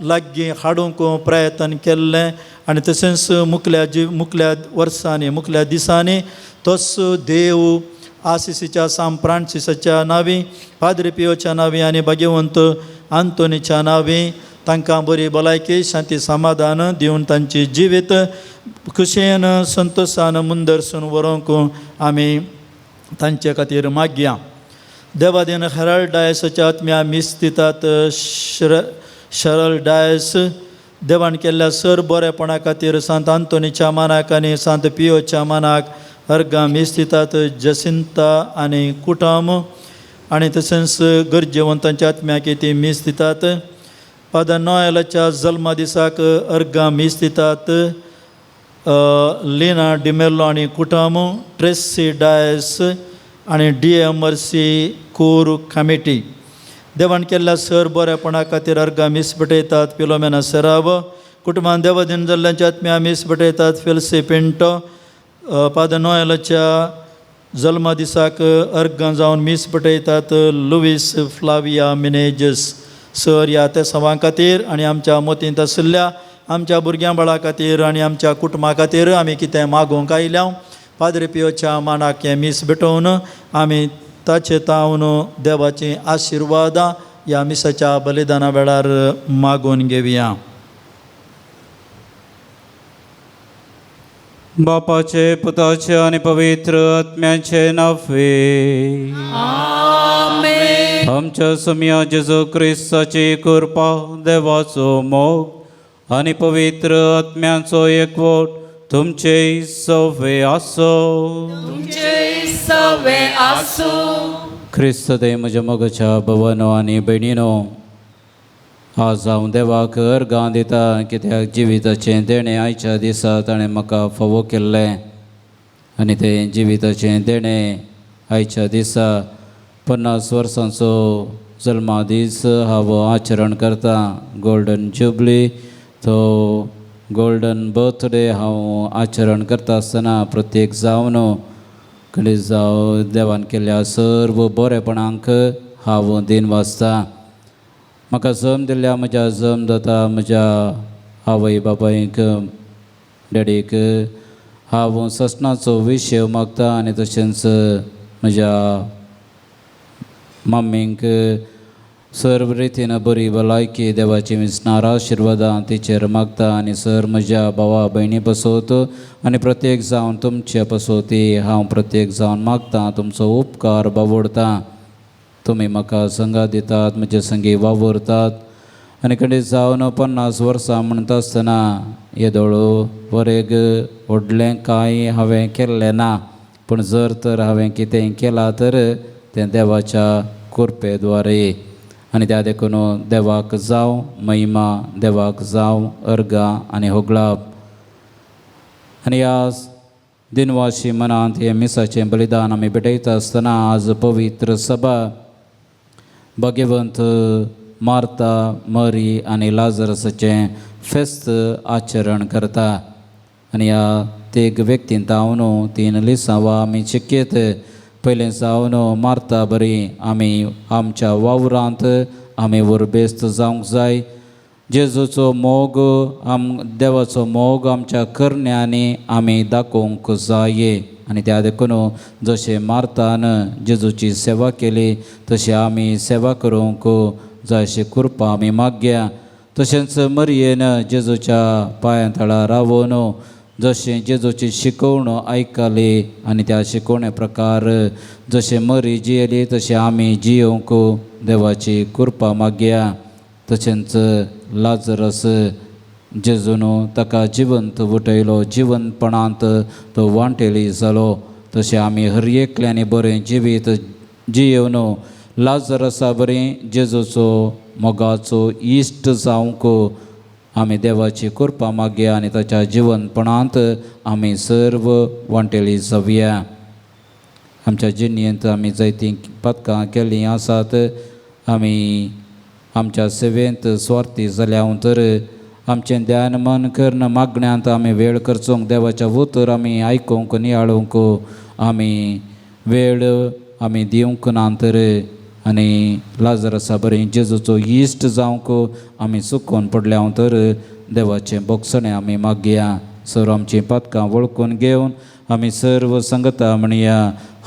लागीं हाडूंक प्रयत्न केल्लें. आनी तशेंच मुखल्या जी मुखल्या वर्सांनी मुखल्या दिसांनी तोच देव आसिसीच्या सांत फ्रांसिसाच्या नांवी, पाद्री पियोच्या नांवी आनी भाग्यवंत आंतोनीच्या नांवी तांकां बरी भलायकी, शांती, समाधान दिवन तांची जिवीत खुशयेन संतोशान मुंदरसून व्हरूंक आमी तांचे खातीर मागया. देवादीन हेराल्ड डायसाच्या आत्म्या मीस दितात. शरल डायस देवान केल्ल्या सर बरेपणा खातीर सांत आंतोनीच्या मानाक आनी सांत पियोच्या मानाक अर्गां मीस दितात. जसिंता आनी कुटम आनी तशेंच गरजेवंतांच्या आत्म्याक ती मीस दितात. फादर नोएलाच्या जल्मा दिसाक अर्गां मीस दितात. लिना डिमेल्लो आनी कुटम, ट्रेसी डायस आनी डी एम मर्सी कोर कमिटी. देवान केल्ल्या सर बरेपणा खातीर अर्गां मीस भेटयतात. फिलोमेना सराव कुटुंबान देवादीन जाल्ल्यांच्या आत्म्या मीस भेटयतात. फेल्सी पिंटो फादर नोएलाच्या जल्मा दिसाक अर्गां जावन मीस भेटयतात. लुवीस फ्लाविया मिनेजस सर ह्या त्या सवां खातीर आनी आमच्या मतींत आशिल्ल्या आमच्या भुरग्यां बाळा खातीर आनी आमच्या कुटुंबा खातीर आमी कितें मागूंक आयल्या. पाद्री पियोच्या मानाक हें मीस भेटोवन आमी ताचे तावन देवाचीं आशिर्वादां ह्या मिसाच्या बलिदाना वेळार मागून घेवया. बापाचे, पुताचे आनी पवित्र आत्म्याचे नावे. आमेन. आमच्या सोम्या जेजू क्रिस्ताची कृपा, देवाचो मोग आनी पवित्र आत्म्याचो एकवट तुमचे सवे आसो. तुमचे सवे आसूं. क्रिस्त दे म्हज्या मोगाच्या भवनो आनी भयणीनो, आज हांव देवाक अर्गां दिता कित्याक जिविताचें देणें आयच्या दिसा ताणें म्हाका फावो केल्लें आनी तें जिविताचें देणें आयच्या दिसा 50 वर्सांचो जल्मा दीस हांव आचरण करता. गोल्डन जुबली तो गोल्डन बर्थडे हांव आचरण करता आसतना प्रत्येक जावन खंडीत जावं देवान केल्ल्या सर्व बरेपणांक हांव दिन वाचता. म्हाका जम दिल्ल्या म्हज्या जम जाता म्हज्या आवय बापायक, डॅडीक हांव ससनाचो विशय मागता आनी तशेंच म्हज्या मम्मीक सर्व रितीन बरी भलायकी देवाची विसणार आशिर्वादां तिचेर मागता आनी सर म्हज्या भावा भयणी पसोत आनी प्रत्येक जावन तुमचे पसोती हांव प्रत्येक जावन मागता. तुमचो उपकार बावडता, तुमी म्हाका संगात दितात, म्हजे संगी वावुरतात आनी खंडीत जावन 50 वर्सां म्हणटा आसतना येदोळो वरेग व्हडलें कांय हांवें केल्लें ना, पूण जर तर हांवें कितें केलां तर तें देवाच्या कृपेद्वारे. आनी त्या देखून देवाक जावं महिमा, देवाक जावं अर्गां आनी होगळाप. आनी ह्या दिनवाशी मनांत हें मिसाचें बलिदान आमी भेटयता आसतना आज पवित्र सभा भाग्यवंत मार्ता, मरी आनी लाजरसाचें फेस्त आचरण करता. आनी ह्या तेग व्यक्तीन जावन तीन लिसांवां आमी शिकयत. पयलें जावन मार्ता बरी आमी आमच्या वावरांत आमी उर्बेस्त जावंक जाय. जेजूचो मोग आम देवाचो मोग आमच्या करण्यांनी आमी दाखोवंक जाय. आनी त्या देखून जशें मार्तान जेजूची सेवा केली तशें आमी सेवा करूंक जाय अशी कृपा आमी मागया. तशेंच मरयेन जेजूच्या पांयां तळा रावून जशें जेजूची शिकवण आयकली आनी त्या शिकवणे प्रकार जशें मरी जियेली तशें आमी जियोवंक देवाची कृपा मागया. तशेंच लाजरस जेजून ताका जिवंत उठयलो, जिवंतपणांत तो वांटेली जालो. तशें आमी हर एकल्यांनी बरें जिवीत जियेवन लाजरसा बरें जेजूचो मोगाचो इश्ट जावंक आमी देवाची कृपा मागया आनी ताच्या जिवनपणांत आमी सर्व वांटेली जावया. आमच्या जिणेंत आमी जायतीं पदकां केल्लीं आसात. आमी आमच्या सेवेंत स्वार्थी जाल्या तर आमचें ध्यान मन करून मागण्यांत आमी वेळ करचोंक देवाच्या उतर आमी आयकूंक नियाळूंक आमी वेळ आमी दिवंक ना तर आनी लाजरसा बरें जेजूचो इश्ट जावंक आमी चुकोवन पडल्या तर देवाचें बोगसणें आमी मागया. सर्व आमचीं पदकां वळखून घेवन आमी सर्व संगता म्हणया.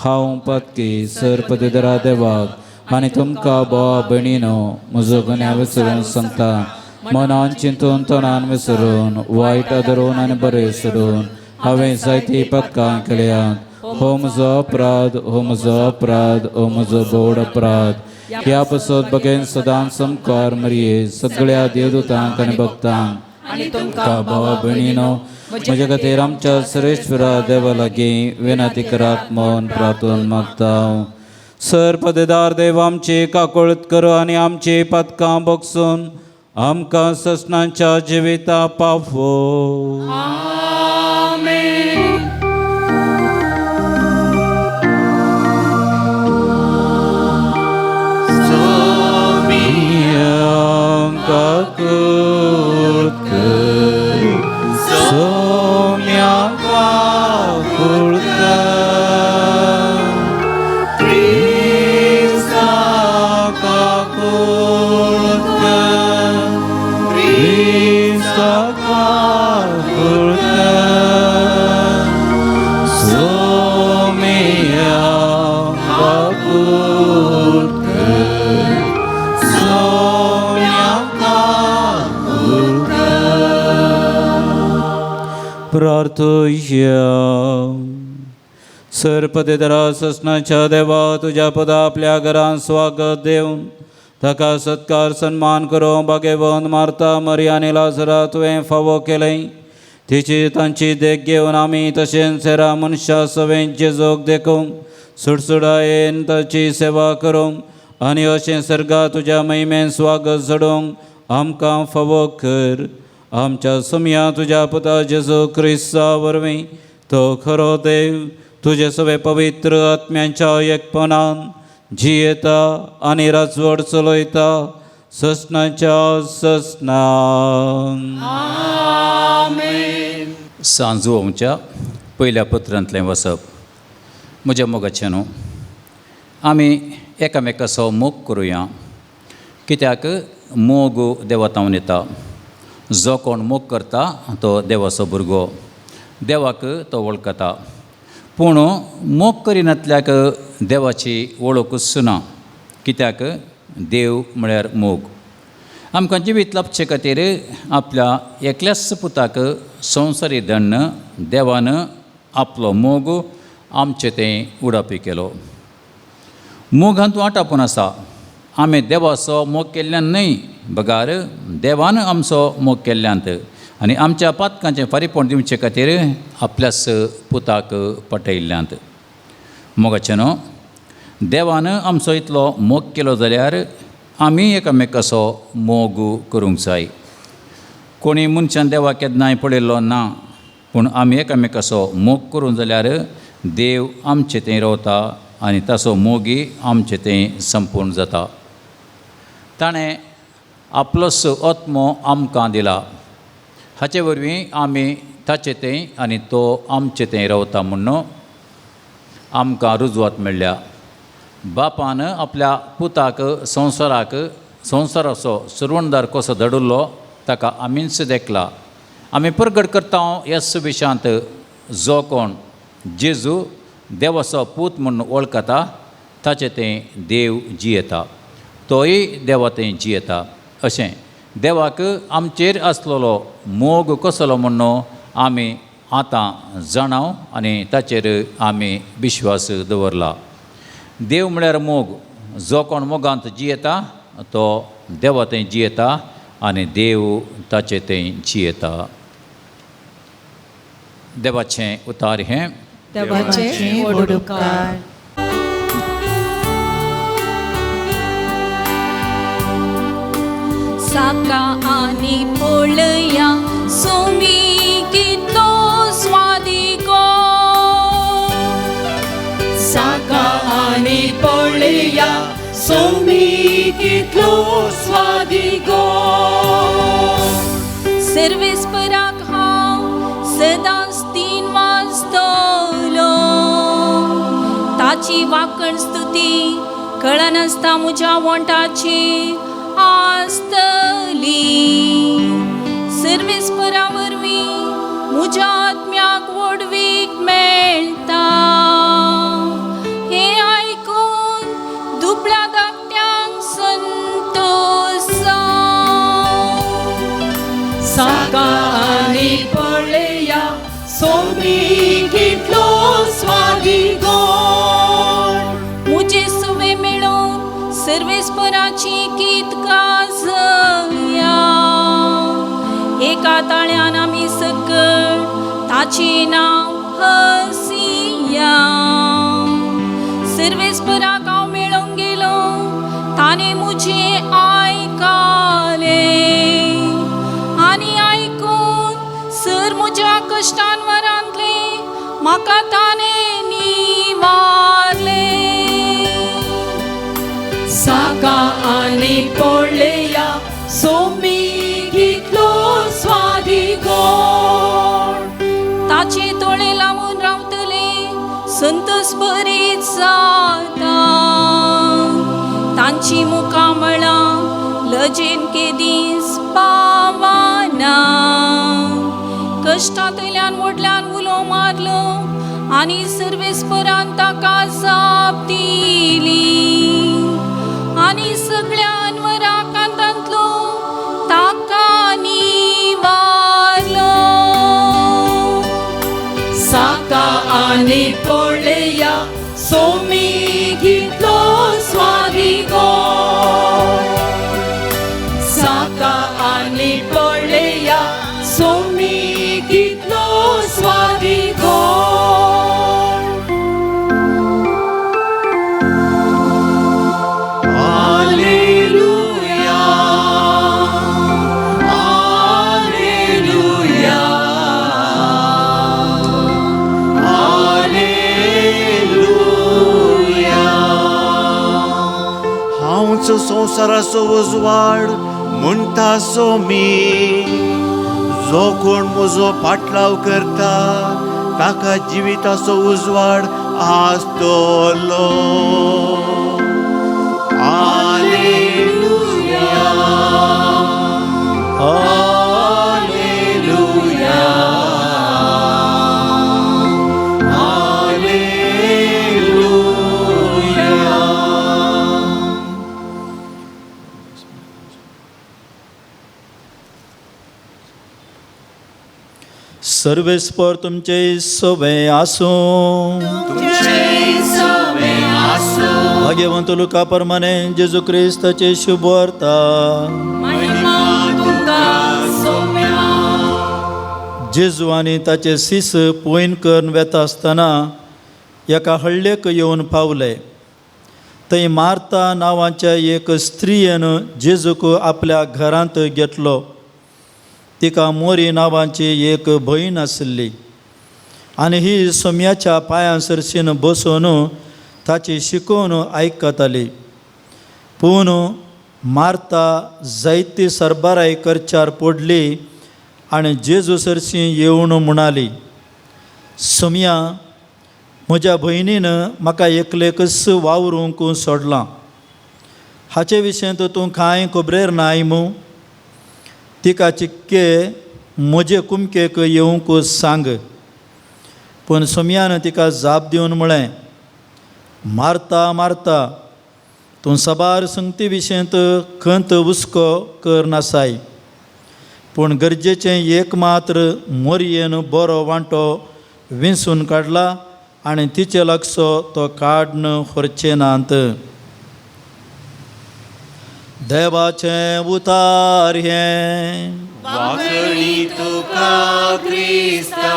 हांव पदकी सर पदरा देवाक आनी तुमकां भाव भयणीनो म्हजो गुन्यांव विसरून सांगता. मनान चिंतून तणान विसरून वायट धरून आनी बरें सोडून हांवें जायतीं पदकां केल्यात. हो म्हजो अपराध, हो म्हजो अपराध, हो म्हजो बोड अपराध. ह्या पसत बगेन सदांच समकार मरये सगळ्या देवदूतांक आनी भक्तांक आनी तुमकां भावा भयणीनो म्हज्या खातीर आमच्या सर्वेश्वरा देवा लागीं विनंती करात म्हूण प्रार्थून मागता. सर पदेदार देव आमची काकुळत करो आनी आमची पदकां बगसून आमकां ससनांच्या जिविता पावो. काकुळत कर, सोम्या काकुळत कर, क्रिस्ता काकुळत कर, क्रिस्ता काकुळत कर, सोम्या काकुळत कर, सोम्या काकुळत कर. प्रार्थुया. सरपदेदरा ससनाच्या देवा तुज्या पदा आपल्या घरान स्वागत देवन ताका सत्कार सन्मान करूं भाग्यवंत मार्ता मरी आनी लाजरा तुवें फावो केलें. तिची तांची देख घेवन आमी तशेंच हेरा मनशा सवें जेजूक देखूंक सुडसुडायेन ताची सेवा करूंक आनी अशें सर्गा तुज्या महिमेन स्वागत झडोवंक आमकां फावो कर. आमच्या सुमया तुज्या पुता जेजू क्रिस्ता वरवीं तो खरो देव तुजे सगळे पवित्र आत्म्यांच्या एकपणान जियेता आनी राजवट चलयता ससनाच्या ससनान. सांजू आमच्या पयल्या पत्रांतलें वसप. म्हज्या मोगाचें न्हू आमी एकामेकाचो मोग करुया, कित्याक मोग देवा येता. जो कोण मोग करता तो देवाचो भुरगो, देवाक तो वळखता. पूण मोग करिनातल्याक देवाची वळखूच ना, कित्याक देव म्हळ्यार मोग. आमकां जिवीत लाबचे खातीर आपल्या एकल्याच पुताक संवसारी दण्ण देवान आपलो मोग आमचे तें उडापी केलो. मोगांत वांटापून आसा. आमी देवाचो मोग केल्ल्यान न्हय, बगार देवान आमचो मोग केल्ल्यांत आनी आमच्या पातकांचें फारीपण दिवचे खातीर आपल्याच पुताक पटयल्ल्यांत. मोगाचें न्हू देवान आमचो इतलो मोग केलो जाल्यार आमी एकामेकाचो मोग करूंक जाय. कोणी मनशान देवाक केन्नाय पळयल्लो ना, पूण आमी एकामेकाचो मोग करूंक जाल्यार देव आमचे थंय रावता आनी ताचो मोगी आमचे थंय संपूर्ण जाता. ताणें आपलोच आत्मो आमकां दिला, हाचे वरवीं आमी ताचे थंय आनी तो आमचे थंय रावता म्हूण आमकां रुजवात मेळ्ळ्या. बापान आपल्या पुताक संवसाराक संवसाराचो सुरवणदार कसो धाडिल्लो ताका आमीच देखला. आमी परगट करता ह्या विशांत जो कोण जेजू देवाचो पूत म्हूण वळखता ताचें तें देव जियेता, तोय देवा थंय जियेता. अशें देवाक आमचेर आसलेलो मोग कसलो म्हूण आमी आतां जाणाव आनी ताचेर आमी विश्वास दवरला. देव म्हळ्यार मोग. जो कोण मोगांत जियेता तो देवा थंय जियेता आनी देव ताचे थंय जियेता. देवाचें उतार हें. देवाचें व्हड उपकार. साका आनी पळया सोमी कितलो स्वादिको. साका आनी पळया सोमी कितलो स्वादिको. सर्वेस्पराक हांव सदांच तीन वाजतलो. ताची वाकण स्तुती कळनासता म्हज्या वोंटाची आसतली. सर्वेस्परा वरवीं म्हज्या आत्म्याक व्हडवीक मेळटा. हें आयकून दुबळ्या धाकट्यांक संतोश. साका आनी पळया सोमी कितलो स्वादिको. म्हजे सुवे मेळून सर्वेस्पराची गीत गाजया. एका ताळ्यान आमी सकळ ताचें नांव हसिया. सर्वेस्पराक हांव मेळोंक गेलो, ताणें म्हजें आयकलें आनी आयकून सर म्हज्या कश्टान वरांतलें म्हाका ताणें निवारलें. साका आनी पळया सोमी कितलो स्वादिको. ताचे दोळे लावून रावतले संतोष बरीच जाता. तांची मुखामळां लजेन केदीस पावना. कश्टांतल्यान व्हडल्यान उलो मारलो आनी सर्वेस्परान ताका जाप दिली आनी सगळ्या अनवराकांतांतलो ताका निवारलो. साका आनी पळया सोमी कितलो स्वादिको. साका आनी पळया सोमी कितलो स्वादिको. Alleluia, alleluia, alleluia. हांवच संवसाराचो उजवाड म्हणटा सोमी. जो कोण म्हजो पाटलाव करता ताका जिविताचो उजवाड आसतलो. आलेलुया, आलेलुया, आलेलुया. सर्वेस्पर तुमचे सवे आसूं. भाग्यवंत लुका परमाने जेजू क्रिस्ताचे शुभ वार्ता. जेजू आनी ताचे सीस पोयन करून वेता आसतना एका हळ्ळेक येवन पावले. थंय मार्ता नांवाच्या एक स्त्रियेन जेजूक आपल्या घरांत घेतलो. तिका मोरी नांवाची एक भयण आशिल्ली आनी ही सोम्याच्या पांयां सरशीन बसून ताची शिकोवन आयकताली. पूण मार्ता जायती सरबराय करच्यार पडली आनी जेजू सरशी येवन म्हणाली, सोम्या, म्हज्या भयणीन म्हाका एकलेकच वावरूंक सोडलां, हाचे विशयंत तूं कांय खबरेर नाय मू? तिका चिक्के म्हजे कुमकेक येवंक सांग. पूण सोम्यान तिका जाप दिवन म्हळें, मारता मारता, तूं साबार संगती विशयंत खंत हुस्को करनासाय, पूण गरजेचें एक मात्र मोरयेन बरो वांटो विंचून काडला आनी तिचे लागसो तो काड्न व्हरचे नात. देवाचें उतार हें. वाकणी तुका क्रिस्ता.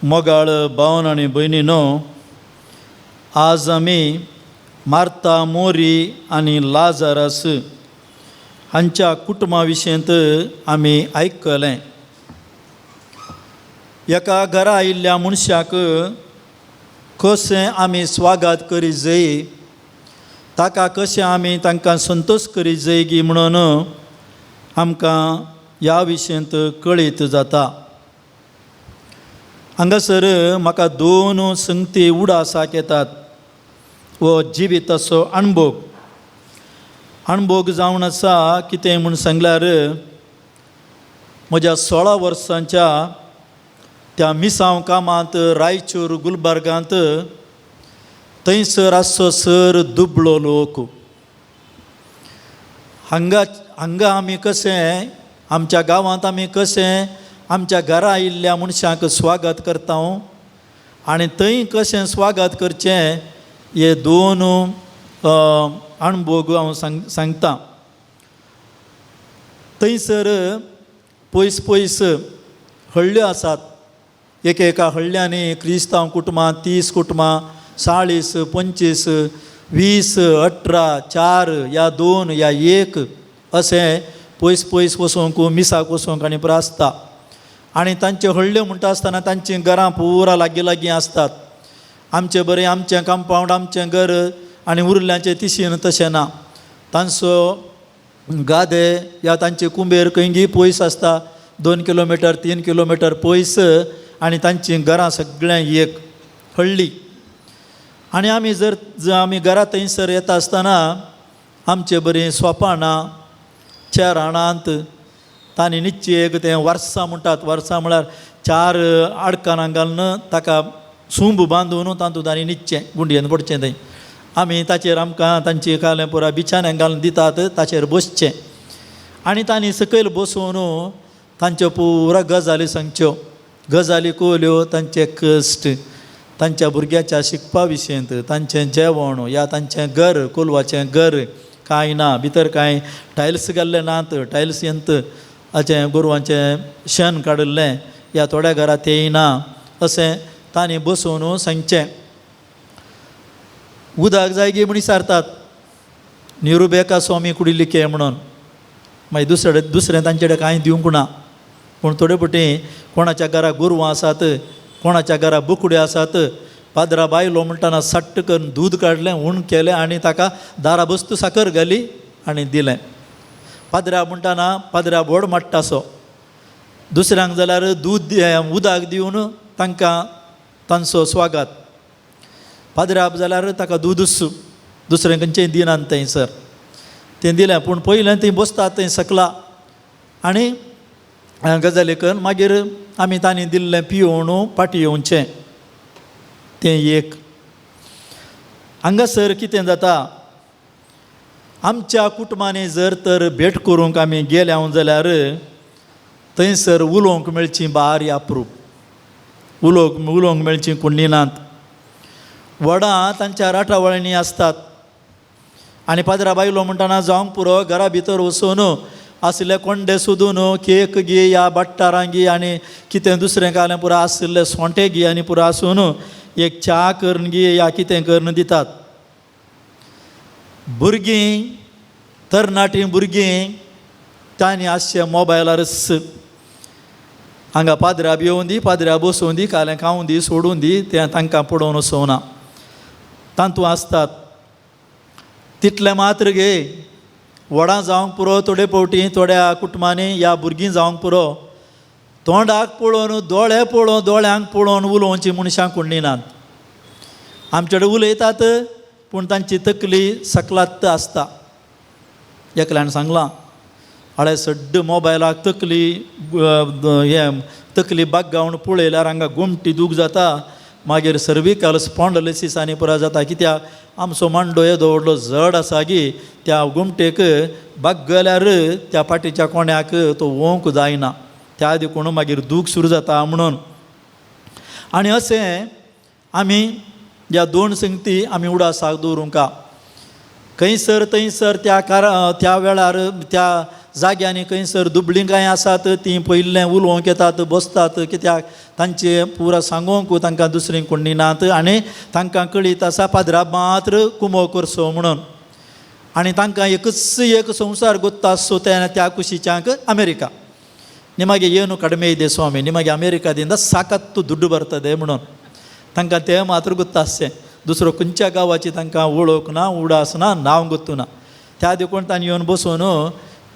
मोगाळ भावन आनी भयणीनो, आज आमी मार्ता, मोरी आनी लाजारस हांच्या कुटुंबा विशयंत आमी आयकलें. एका घरा आयिल्ल्या मनशाक कशें आमी स्वागत करी जाय, ताका कशें आमी तांकां संतोश करी जाय गी म्हणून आमकां ह्या विशयंत कळीत जाता. हांगासर म्हाका दोन संगती उडासाक येतात. हो जिविताचो अणभोग अणभोग जावन आसा कितें म्हूण सांगल्यार, म्हज्या 16 वर्सांच्या त्या मिसांव कामांत रायचूर गुलबर्गांत थंयसर आसचो सर दुबळो लोक. हांगा हांगा आमी कशें आमच्या गांवांत आमी कशें आमच्या घरा आयिल्ल्या मनशांक स्वागत करता आनी थंय कशें स्वागत करचें हे दोन अणभोग हांव सांगता. थंयसर पयस पयस हळ्ळ्यो आसात. एक एका हळ्ळ्यांनी क्रिस्तांव कुटुंबां 30 कुटुंबां, 40, 25, 20, 18, 4 या 2 या 1 अशें पयस पयस वचोंक मिसाक वचोंक आनी पुरो आसता. आनी तांच्यो हळ्ळ्यो म्हणटा आसतना तांचीं घरां पुरा लागीं लागीं आसतात. आमचें बरें आमचें कंपावंड आमचें घर आनी उरल्यांचें तिशीन तशें ना. तांचो गादे या तांचे कुंबेर खंयगी पयस आसता, 2 किलोमिटर 3 किलोमिटर पयस, आनी तांचीं घरां सगळें एक हळ्ळी. आनी आमी जर आमी घरा थंयसर येता आसतना आमचे बरीं सोपाणां चेराणांत तांणी निच्ची एक तें वर्सां म्हणटात. वर्सां म्हळ्यार 4 आडकानां घालून ताका सूंब बांदून तातूंत तांणी निच्चें गुंडयेन पडचें थंय. आमी ताचेर आमकां तांची कालें पुरा बिछान्यांक घालून दितात, ताचेर बसचें आनी तांणी सकयल बसोवन तांच्यो पुरा गजाली सांगच्यो. गजाली कोल्यो तांचे कश्ट, तांच्या भुरग्याच्या शिकपा विशयंत, तांचें जेवण या तांचें घर, कोलवाचें घर कांय ना, भितर कांय टायल्स घाल्ले नात, टायल्स यंत हाचें गोरवांचें शेण काडिल्लें या थोड्या घरां तेंय ना, अशें तांणी बसोवन सांगचें. उदक जाय गी म्हूण विचारतात, निरुबेका स्वामी कुडिल्ली के म्हणून. मागीर दुसरे दुसरें तांचे कडेन कांय दिवंक ना, पूण थोडे फावटी कोणाच्या घरा गोरवां आसात, कोणाच्या घरा बोकड्यो आसात, पाद्रा बायलो म्हणटना सट्ट करून दूद काडलें, ऊन केलें आनी ताका दारा बस्तू साकर घाली आनी दिलें. पाद्रा म्हणटना पाद्रा व्हड माट्टासो, दुसऱ्यांक जाल्यार दूद उदक दिवन तांकां तांचो स्वागत. पाद्राप जाल्यार ताका दूदच, दुसरें खंयचेंय दिनात थंयसर. तें दिलें, पूण पयलें थंय बसतात थंय सकला आनी गजाली करून मागीर आमी तांणी दिल्लें पियोवन पाटी येवचें. तें एक. हांगासर कितें जाता, आमच्या कुटुंबांनी जर तर भेट करूंक आमी गेले जाल्यार थंयसर उलोवंक मेळची बारी अप्रूप, उलोवंक मेळची कोणी नात. वडां तांच्या राटावळींनी आसतात आनी पाद्रा बायलो म्हणटना जावंक पुरो घरा भितर वचून आशिल्ले कोंडे सोदून केक गी या बट्टारां गी आनी कितें दुसरें कालें पुरो आशिल्ले सोंटे गी आनी पुरो आसून एक च्या करून गी या कितें करून दितात. भुरगीं तरणाटीं भुरगीं तांणी आसचें मोबायलारच हांगा पाद्र्या येवन दी पाद्र्या बसोवन दी कालें खावूं दी सोडून दी तें तांकां पडोवन वचोना तातूंत आसतात. तितलें मात्र गे व्हडां जावंक पुरो थोडे फावटी थोड्या कुटुंबांनी ह्या भुरगीं जावंक पुरो तोंडाक पळोवन दोळे पळोवन दोळ्यांक पळोवन उलोवची मनशां कोणी नात. आमचे कडेन उलयतात पूण तांची तकली सकलात आसता. एकल्यान सांगलां हाळे सड्ड मोबायलाक तकली हें तकली बागगावन पळयल्यार हांगा गोमटी दूख जाता मागीर सर्विकल स्पॉन्डलिसीस आनी पुरो जाता कित्याक आमचो मांडो येदो व्हडलो जड आसा गी त्या गोमटेक बागल्यार त्या पाटीच्या कोण्याक तो वोंक जायना त्या देखून मागीर दूख सुरू जाता म्हणून. आनी अशें आमी ह्या दोन संगती आमी उडासाक दवरूंका. खंयसर थंयसर त्या त्या वेळार त्या जाग्यांनी खंयसर दुबळीं कांय आसात तीं पयिल्लें उलोवंक येतात बसतात कित्याक तांचें पुरा सांगूंक तांकां दुसरीं कोणी नात आनी तांकां कळीत आसा पाद्रा मात्र कुमो करचो म्हणून. आनी तांकां एकच एक संवसार गोत्ता आसचो त्या त्या कुशीच्यांक अमेरिका ನಿಮಗೆ ಏನು ಕಡಿಮೆ ಇದೆ ಸ್ವಾಮಿ ನಿಮಗೆ ಅಮೇರಿಕಾದಿಂದ ಸಾಕತ್ತು ದುಡ್ಡು ಬರ್ತದೆ म्हणून तांकां तें मात्र गोत्ता आसचें. दुसरो खंयच्या गांवाची तांकां वळख ना उडास ना नांव गोत्तू ना त्या देखून तांणी येवन बसून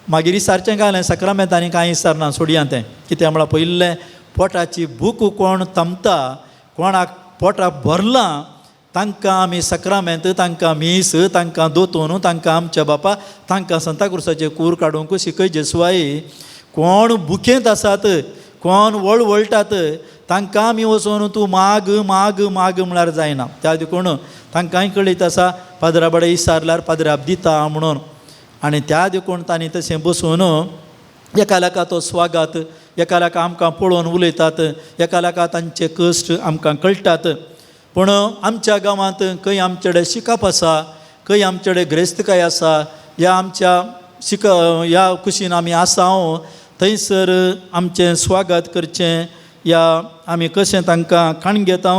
मागीर विचारचें घालें सक्रामेंतांनी कांय विचारना सोडया तें कित्याक म्हळ्यार पयिल्लें पोटाची भूक कोण थंबता कोणाक पोटाक भरलां तांकां आमी सक्रामेंत तांकां मीस तांकां दोतोन तांकां आमच्या बापा तांकां सांताक्रुसाचें कूर काडूंक शिकय जेसवाय. कोण बुकेंत आसात कोण वळवळटात तांकां आमी वचोन तूं माग माग माग म्हळ्यार जायना. त्या देखून तांकांय कळीत आसा पाद्रा बडे विचारल्यार पाद्राब दिता म्हणून. आनी त्या देखून तांणी तशें बसून एकालेका तो स्वागत एकालेका आमकां पळोवन उलयतात एकालेका तांचे कश्ट आमकां कळटात. पूण आमच्या गांवांत खंय आमचे कडेन शिकप आसा खंय आमचे कडेन ग्रेस्तकाय आसा ह्या आमच्या ह्या कुशीन आमी आसा थंयसर आमचें स्वागत करचें या आमी कशें तांकां खाण घेता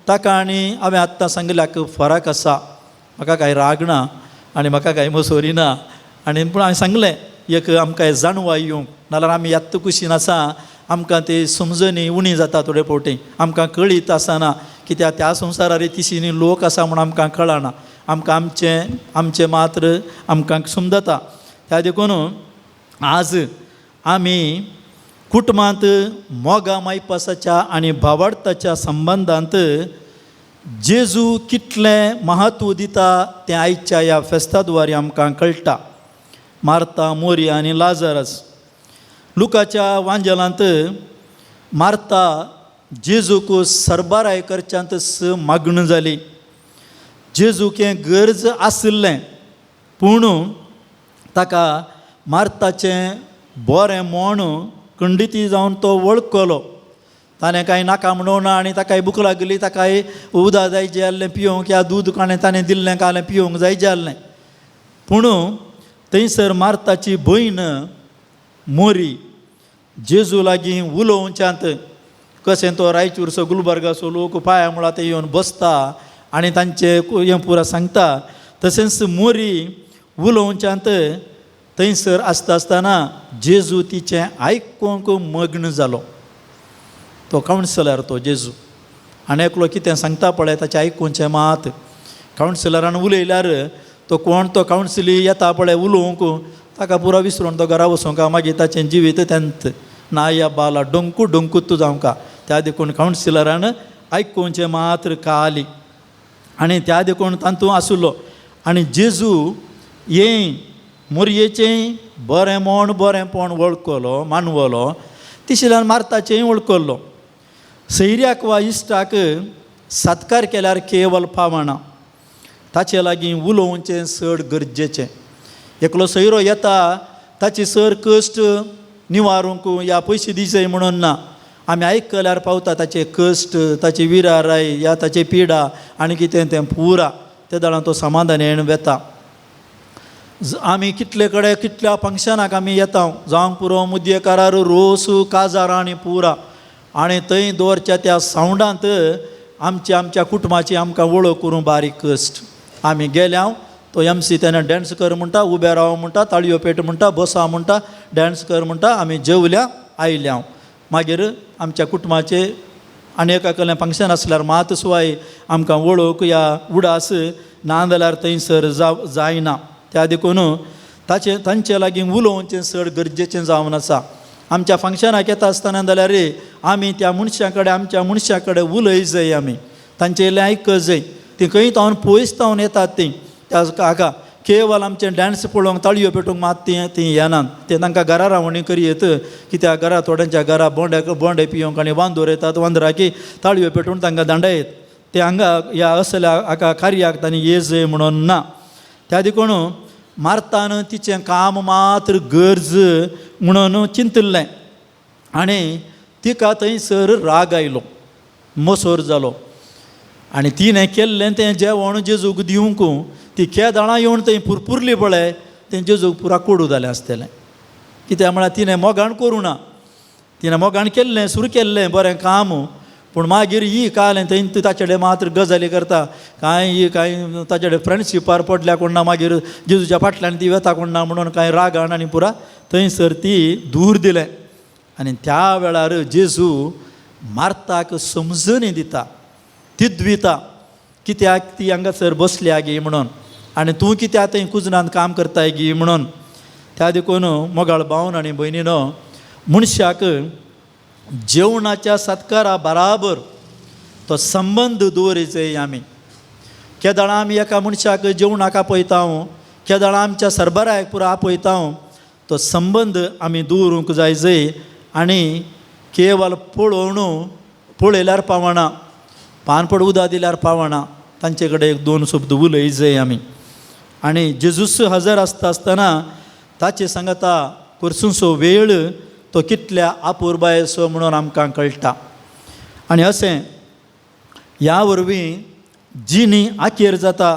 ताका आनी हांवें आत्तां सांगिल्ल्याक फरक आसा. म्हाका कांय राग ना आनी म्हाका कांय मसोरी ना आनी पूण हांवें सांगलें एक आमकां जाणवाय येवंक नाल्यार आमी यात्त कुशीन आसा आमकां ती समजणी उणी जाता थोडे फावटी आमकां कळीत आसना कित्याक त्या संवसारार तिशींनी लोक आसा म्हूण आमकां कळना आमकां आमचें आमचें मात्र आमकां समजता. त्या देखून आज आमी कुटुंबांत मोगा मायपासाच्या आनी भावार्थाच्या संबंदांत जेजू कितलें महत्व दिता तें आयच्या ह्या फेस्ता द्वारे आमकां कळटा. मार्ता मोरी आनी लाजरस लुकाच्या वांजेलांत मार्ता जेजूक सरबराय करच्यांत मागणं जाली. जेजूक हें गरज आशिल्लें पूण ताका मार्ताचें बरें म्हण खंडिती जावन तो वळखलो. ताणें कांय नाका म्हणून ना आनी ताकाय भूक लागली ताकाय उदक जाय जें आहलें पिवंक या दूद काणें ताणें दिल्लें कालें पिवंक जाय जें आहलें. पूण थंयसर मार्ताची भयण मोरी जेजू लागीं उलोवच्यांत कशें तो रायचूरचो गुलबर्गाचो लोक पांया मुळा ते येवन बसता आनी तांचें हें पुरा सांगता. तशेंच मोरी उलोवच्यांत थंयसर आसता आसतना जेजू तिचें आयकूंक मग्न जालो. तो कावन्सिलर तो जेजू आनी एकलो कितें सांगता पळय ताचें आयकुचें मात कावन्सिलरान उलयल्यार तो कोण तो कावन्सिली येता पळय उलोवंक ताका पुरो विसरून तो घरा वचोंक मागीर ताचें जिवीत तेंत नाया बाला डोंकू डोंकूत जावंका. त्या देखून कावन्सिलरान आयकुचें मात्र काली आनी त्या देखून तातूंत आसलो. आनी जेजू हें मोरयेचें बरें म्हण बरेंपण वळखलो मानवलो तिशिल्यान मार्ताचेंय वळखलो. सैऱ्याक वा इश्टाक सत्कार केल्यार केवल पावना ताचे लागीं उलोवचें चड गरजेचें. एकलो सैरो येता ताची सर कश्ट निवारूंक या पयशे दिसय म्हणून ना आमी आयकल्यार पावता ताचे कश्ट ताची विराराय या ताची पिडा आनी कितें तें पुरा ते दळान तो समाधान येवन वेता. आमी कितले कडेन कितल्या फंक्शनाक आमी येता, जावंक पुरो मुदयेकारार रोस काजारां आनी पुरा, आनी थंय दवरच्या त्या सावंडांत आमच्या आमच्या कुटुंबाची आमकां वळख करूंक बारीक कश्ट. आमी गेल्या तो एम सी तेन्ना डॅन्स कर म्हणटा, उबे राव म्हणटा, ताळयो पेट म्हणटा, बसा म्हणटा, डॅन्स कर म्हणटा. आमी जेवल्या आयल्या. मागीर आमच्या कुटुंबाचे आनी एका कसलें फंक्शन आसल्यार मात सुवाय आमकां वळख या उडास, ना जाल्यार थंयसर जायना. त्या देखून ताचे तांचे लागीं उलोवचें चड गरजेचें जावन आसा. आमच्या फंक्शनाक येता आसतना जाल्यार आमी त्या मनशां कडेन आमच्या मनशां कडेन उलय जाय, आमी तांचें इल्लें आयक जाय. तीं खंय तावन पयस तावन येतात तीं त्या हाका केवल आमचें डांस पळोवंक ताळयो पेटोवंक मात तीं तीं येनात. तें तांकां घरा रावणी करयेत, कित्याक घरा थोड्यांच्या घरा बोंडे बोंडे पियोंक आनी वांदोर येतात, वांदराकी ताळयो पेटोवन तांकां दांडयत. ते हांगा ह्या असल्या हाका कार्याक तांणी ये जय म्हणून ना. त्या देखून मार्तान तिचें काम मात्र गरज म्हणून चिंतिल्लें आनी तिका थंयसर राग आयलो, मोसोर जालो. आनी तिणें केल्लें तें जेवण जेजूक दिवंक ती केदळां येवन थंय पुरपुरली पळय, तें जेजूक पुरा कोडू जालें आसतलें. कित्याक म्हळ्यार तिणें मोगान करूं ना, तिणें मोगान केल्लें सुरू केल्लें बरें काम, पूण मागीर ही कालें थंय ताचे कडेन मात्र गजाली करता कांय ही कांय ताचे कडेन फ्रेंडशिपार पडल्या कोण ना, मागीर जेजूच्या फाटल्यान ती वेता कोण ना म्हणून कांय रागान आनी पुरा थंयसर ती दूर दिलें. आनी त्या वेळार जेजू मार्ताक समजणी दिता, तिद्विता, कित्याक ती हांगासर बसल्या गी म्हणून आनी तूं कित्याक थंय कुजनांत काम करताय गी म्हणून. त्या देखून मोगाळ भावन आनी भयणीनो, मनशाक जेवणाच्या सत्कारा बराबर तो संबंद दवरिचो. आमी केदळां आमी एका मनशाक जेवणाक आपयता, केदळां आमच्या सरबरायाक पुरा आपयता, तो संबंद आमी दवरूंक जाय जय. आनी केवल पळोवन पळयल्यार पावना, पानपड उदक दिल्यार पावना, तांचे कडेन एक दोन शब्द उलय जय आमी. आनी जेजूस हजर आसता आसतना ताचे सांगता करसुंचो वेळ तो कितल्या आपुरबायेचो म्हणून आमकां कळटा. आनी अशें ह्या वरवीं जिणी आखेर जाता,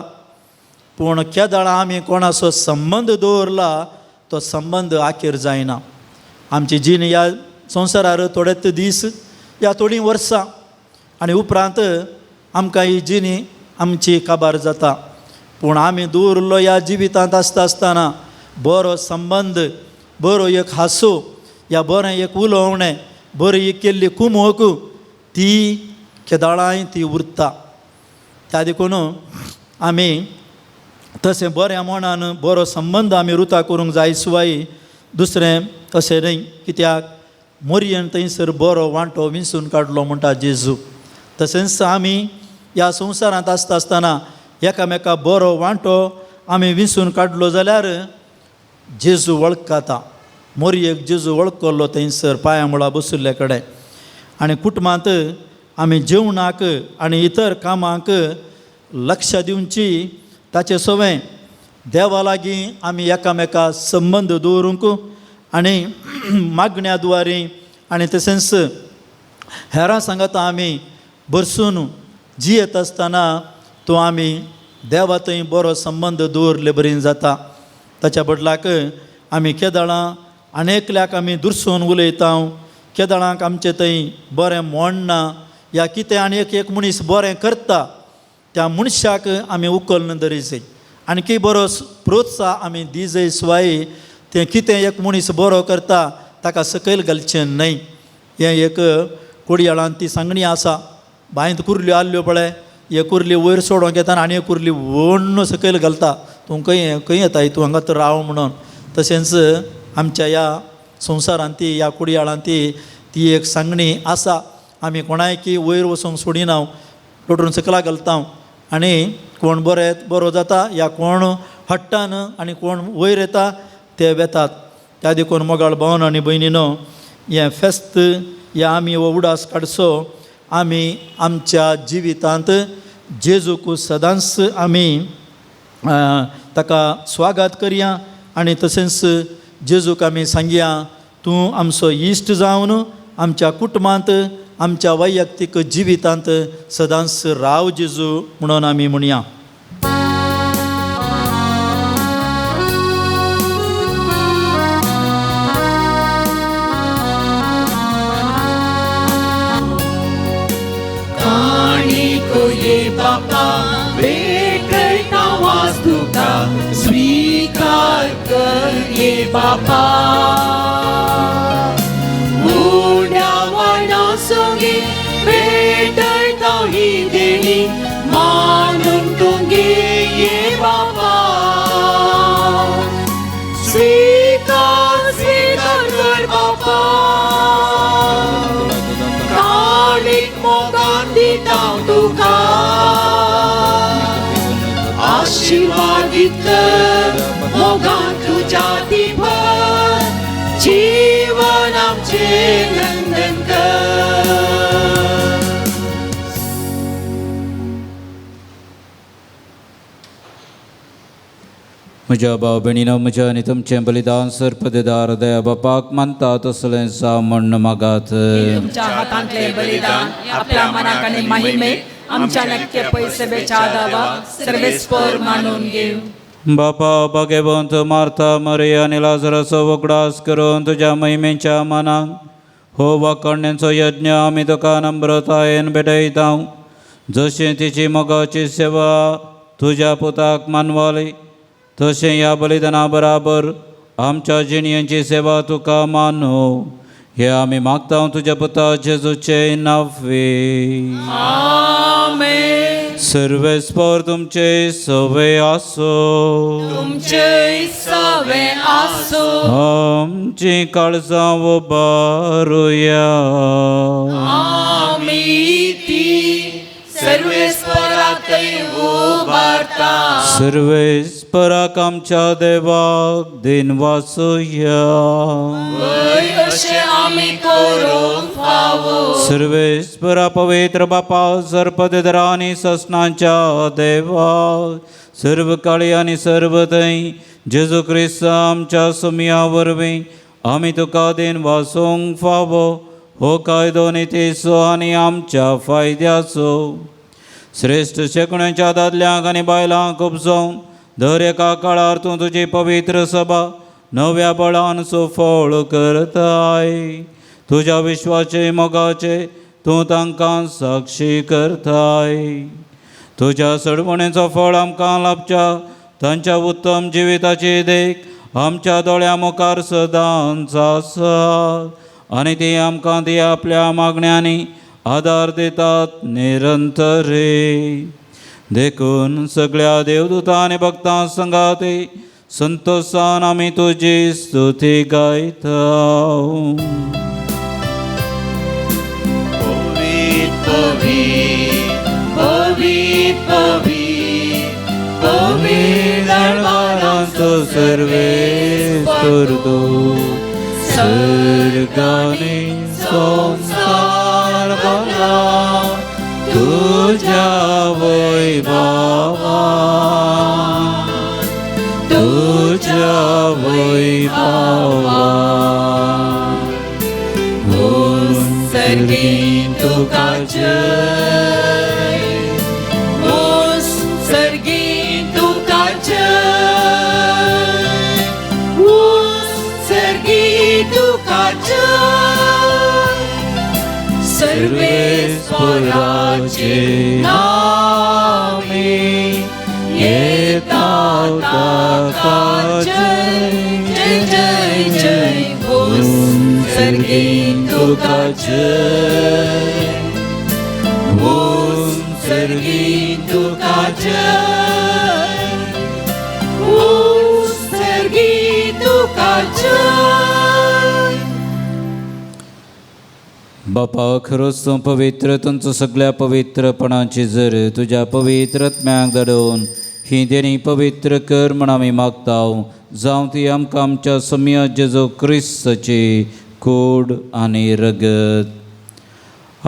पूण केदळां आमी कोणाचो संबंद दवरला तो संबंद आखेर जायना. आमची जिणी ह्या संवसारार थोडेच दीस या थोडीं वर्सां आनी उपरांत आमकां ही जिणी आमची काबार जाता, पूण आमी दवरिल्लो ह्या जिवितांत आसता आसतना बरो संबंद, बरो एक हांसो या बरें एक उलोवणें, बरी एक केल्ली कुमोक ती केदळांय ती उरता. त्या देखून आमी तशें बऱ्या मनान बरो संबंद आमी रुता करूंक जाय सुवाय, दुसरें अशें न्हय. कित्याक मोरयेन थंयसर बरो वांटो विंचून काडलो म्हणटा जेजू. तशेंच आमी ह्या संवसारांत आसता आसतना एकामेका बरो वांटो आमी विंचून काडलो जाल्यार जेजू वळखता. मोरयेक जेजू वळखल्लो थंयसर पांयां मुळा बशिल्ले कडेन. आनी कुटुंबांत आमी जेवणाक आनी इतर कामांक लक्ष दिवची, ताचे सवें देवा लागीं आमी एकामेका संबंद दवरूंक आनी मागण्या द्वारी आनी तशेंच हेरां सांगता आमी भरसून जियेत आसतना तो आमी देवा थंय बरो संबंद दवरले बरी जाता. ताच्या बदलाक आमी केदळां आनी एकल्याक आमी दुरसून उलयता, केदळांक आमचें थंय बरें मोडना या कितें आनी एक एक मनीस बरें करता त्या मनशाक आमी उखल दरीजय आणकी बरो प्रोत्साह आमी दिजय स्वाय. तें कितें एक मनीस बरो करता ताका सकयल घालचें न्हय. हें एक कोडयाळान ती सांगणी आसा, बांयंत कुर्ल्यो आहल्यो पळय, एक कुर्ली वयर सोडोंक येता आनी एक कुर्ली व्हडलो सकयल घालता, तूं खंय खंय येताय, तूं हांगा तर राव म्हणून. तशेंच आमच्या ह्या संवसारांत ती ह्या कुडयाळांत ती ती एक सांगणी आसा. आमी कोणायकी वयर वचूंक सोडिना, लोटून सकला घालता आनी कोण बरो बरो जाता या कोण हट्टान आनी कोण वयर येता ते वेतात. त्या देखून मोगाळ भावन आनी भयणीनो, हें फेस्त या आमी हो उडास काडचो, आमी आमच्या जिवितांत जेजूक सदांच आमी ताका स्वागत करया आनी तशेंच जेजूक आमी सांगया, तूं आमचो इश्ट जावन आमच्या कुटुंबांत आमच्या वैयक्तीक जिवितांत सदांच राव जेजू म्हणून आमी म्हणया. स्वीकार कर ये बापा उण्या वाणा सोंगे भेटयता ही देणी मानून तुगे ये बापा स्वीकार स्वीकार कर बापा काळीक मोगान दिता तुका आशीर्वादीत कर मोगान तुज्या दिभर जीवन आमचें नंदन कर. म्हज्या भाव भयणीनो म्हज्या आनी तुमचें बलिदान सर्पदेदार दया बापाक मानता तसलें जावं म्हण मागात. तुमच्या हातांतले बलिदान आपल्या मनाक आनी महिमेक आमच्या नक्के पैसे बेच्या दावा सर्वेस्पर मानून घेऊ. बापा भाग्यवंत मार्था मरिया आनी लाजराचो उगडास करून तुज्या महिमेच्या मानाक हो वाकण्यांचो यज्ञ आमी तुका नम्रतायेन भेटयता. जशें तिची मोगाची सेवा तुज्या पुताक मानवाली तशें ह्या बलिदाना बराबर आमच्या जिणयेची सेवा तुका मानू हे आमी मागता तुज्या पुता जेजूचे नावे. आमेन. सर्वेस्पर तुमचे सवे आसो. तुमचे सवे आसो. आमची काळजां उबारुया. आमी ती सर्वेस्पराकय उबारता. सर्वेस्पराक आमच्या देवाक दिन वाचुया. अशें आमी करूंक फावो. सर्वेस्परा पवित्र बापा सर्पदेदरा आनी ससनांच्या देवा सर्व काळी आनी सर्व थंय जेजू क्रिस्त आमच्या सुमया वरवीं आमी तुका दिन वाचूंक फावो हो कायदो नितीचो आनी आमच्या फायद्याचो. श्रेश्ठ शेकण्यांच्या दादल्यांक आनी बायलांक उपजोवन दर एका काळार तूं तुजी पवित्र सभा नव्या बळान सुफळ करताय. तुज्या विश्वाचे मोगाचे तूं तांकां साक्षी करताय. तुज्या सडवणेचो फळ आमकां लाभच्या तांच्या उत्तम जिविताची देख आमच्या दोळ्यां मुखार सदांच आसा आनी ती आमकां ती आपल्या मागण्यांनी आदार दितात निरंतरे. देखून सगळ्या देवदूतां आनी भक्तां संगाते संतोषान आमी तुजी स्तुती गायता. पवित्र पवित्र पवित्र पवित्र दरबारांचो सर्वेस्पर तूं सर्गानी संवसार भरला तुज्या वैभवान तुज्या वैभवान सर्गीन तुका जय सर्गीन तुका जय सर्गीन तुका जय सर्वेस्पराचे नामे येता ताका जय जय जय जय सर्गीन तुका जय सर्गीन तुका जय सर्गीन तुका जय. बापा खरोच तूं पवित्र तुमचो सगळ्या पवित्रपणाची जर तुज्या पवित्र आत्म्याक धाडून ही देणी पवित्र कर म्हण आमी मागता. जावं ती आमकां आमच्या सम्या जेजू क्रिस्ताची कूड आनी रगत.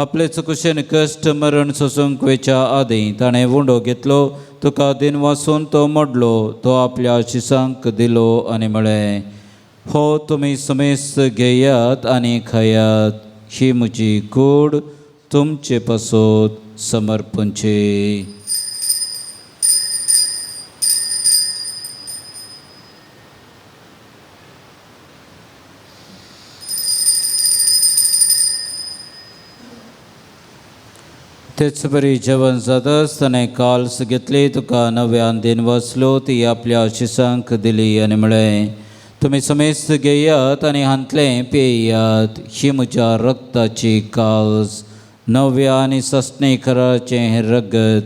आपले चुकशेन कश्ट मरण सोसूंक वेच्या आदीं ताणें उंडो घेतलो तुका दिन वासून तो मोडलो तो आपल्या शिसांक दिलो आनी म्हळें हो तुमी समेस्त घेयात आनी खायात ही म्हजी कूड तुमचे पासत समर्पणची. तेच बरी जेवण जातच ताणें काल्स घेतली, तुका नव्यान दिन वसलो, ती आपल्या शिसांक दिली आनी म्हळें, तुमी समेस्त घेयात आनी हांतलें पेयात. ही म्हज्या रक्ताची काल्स, नव्या आनी ससणे कराचें हें रगत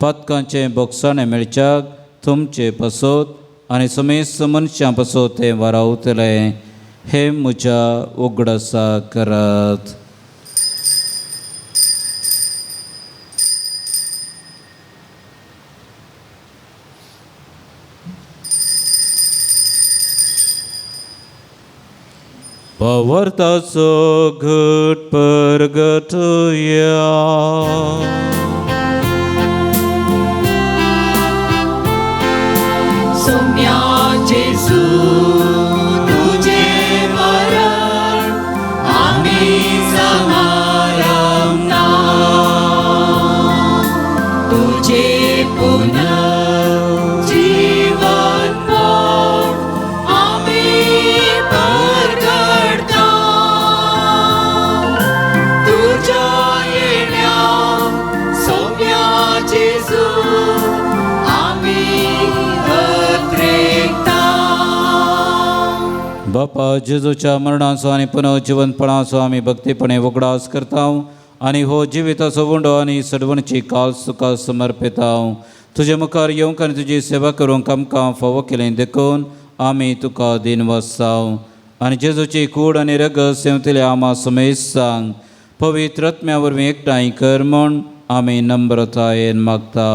पातकांचें बोगसाणें मेळच्याक तुमचे पासत आनी समेस्त मनशां पासत तें वारावतलें. हें म्हज्या उगडासा करात. पवर्ताचो घट परगटया. सोम्या जेजू तुझे मरण आमी समारंभना, तुझे पुनर्जीवन आमी परगटता, तुझ्या येण्या सोम्या जेजू आमी अत्रेकता. बापा जेजूच्या मरणाचो आनी पुनर्जिवनपणाचो आमी भक्तीपणे उगडास करता आनी हो जिविताचो उंडो आनी सडवणची काल्स तुका समर्पिता. तुजे मुखार येवंक आनी तुजी सेवा करूंक आमकां फावो केलें देखून आमी तुका दिन वसाव. आनी जेजूची कूड आनी रगत सेवतल्या आमा समेस्तांक पवित्र आत्म्या वरवीं एकठांय कर म्हूण आमी नम्रतायेन मागता.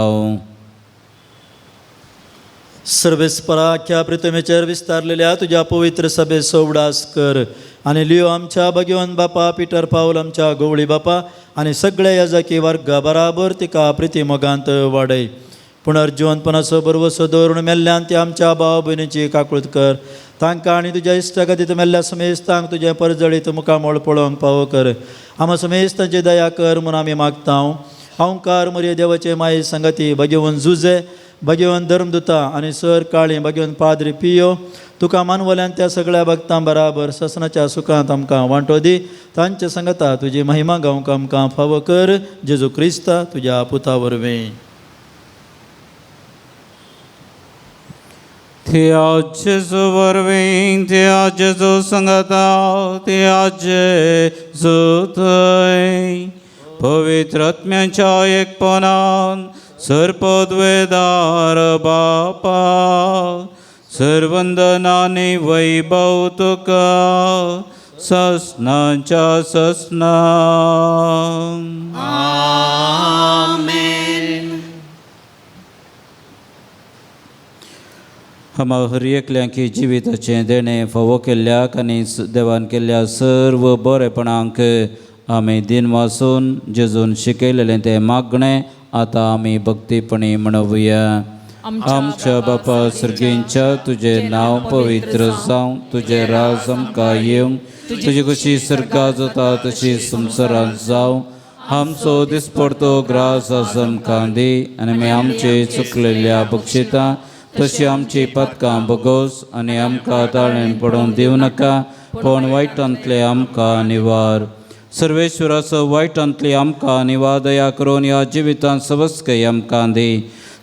सर्वेस्पराख्या प्रितमेचेर विस्तारलेल्या तुज्या पवित्र सभेचो उगडास कर आनी लियो आमच्या भगवान बापा, पिटर पावल आमच्या गोवळी बापा आनी सगळ्या याजकी वर्गा बराबर तिका प्रिती मोगांत वाडय. पुनर्जिवनपणाचो बरवसो दवरून मेल्ल्यान ती आमच्या भाव भयणीची काकूत कर. तांकां आनी तुज्या इश्टागतीत मेल्ल्या समेस्तांक तुजें परजळीत मुखामळ पळोवंक पावो कर. आमा समेस्तांची दया कर म्हूण आमी मागता. अंकार मरिये देवाचे माये संगती भगवंत जुजे, भगवंत धर्मदुता आनी सर काळी भगवंत पाद्री पियो तुका मानवल्यान त्या सगळ्या भक्तां बराबर ससनाच्या सुखांत आमकां वांटो दी. तांचे संगता तुजी महिमा गावंक आमकां फावो कर. जेजू क्रिस्ता तुज्या पुता वरवीं. त्या जेजू वरवीं, त्या जेजू संगता, त्या जेजू थंय पवित्र आत्म्याच्या एकपणान सर्पद्वेदार बापा सर्वंदनानी वैभव तुका ससनाच्या ससना. आमेन. आमा हर एकल्यांकी जिविताचें देणें फावो केल्ल्याक आनी देवान केल्ल्या सर्व बरेपणांक आमी दिन वासून जेजून शिकयलेलें तें मागणें आतां आमी भक्तीपणी म्हणोवया. आमच्या बापा सर्गींच्या तुजें नांव पवित्र जावं, तुजें राज आमकां येवं, तुजी कशी सर्गां जाता तशी संवसारांत जावं. आमचो दिसपडतो ग्रास आज आमकां दी आनी आमी आमचे चुकलेल्या बक्षिता तशी आमची पदकां बगोस आनी आमकां ताळेन पडोवन दिवं नाका, पूण वायटांतले आमकां निवार. सर्वेश्वराचो वायटांतली आमकां निवार दया करून ह्या जिवितांत सवस्कय आमकां दी.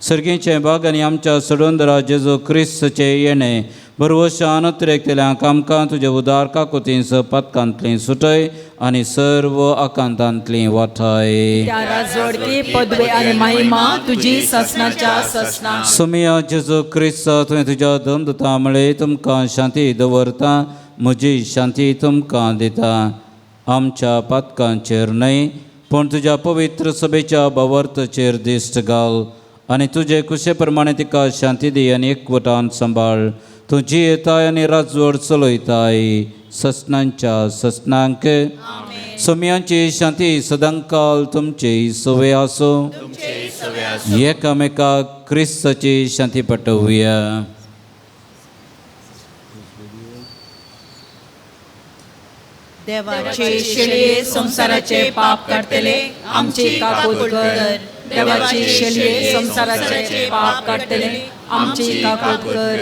सर्गीचे बाग आनी आमच्या सडोंदरा जेजू क्रिस्तचे येणें बरवशान अतिरेकतल्यांक आमकां तुजे उदार काकुतींस पदकांतली सुटय आनी सर्व आकांतांतली वाठाय. त्या राजवडकी पदवे आनी महिमा तुजी ससनाच्या ससना. सुमिया जेजू क्रिस्त तुवें तुज्या धर्मदुता म्हळें तुमकां शांती दवरता, म्हजी शांती तुमकां दिता. आमच्या पातकांचेर न्हय पूण तुज्या पवित्र सभेच्या भावार्थाचेर दिश्ट घाल आनी तुजे कुशे प्रमाणे तिका शांती दी आनी एकवटान सांबाळ. तूं जियेताय आनी राजवड चलयताय ससनांच्या ससनांक. सोम्यांची शांती सदांकाल तुमची सवय आसूं. एकामेकाक क्रिस्ताची शांती पटोवया. देवाचे शेळये संवसाराचे पाप काडटले आमची काकूत कर. देवाचे शेळये संवसाराचे पाप काडटले आमची काकूत कर.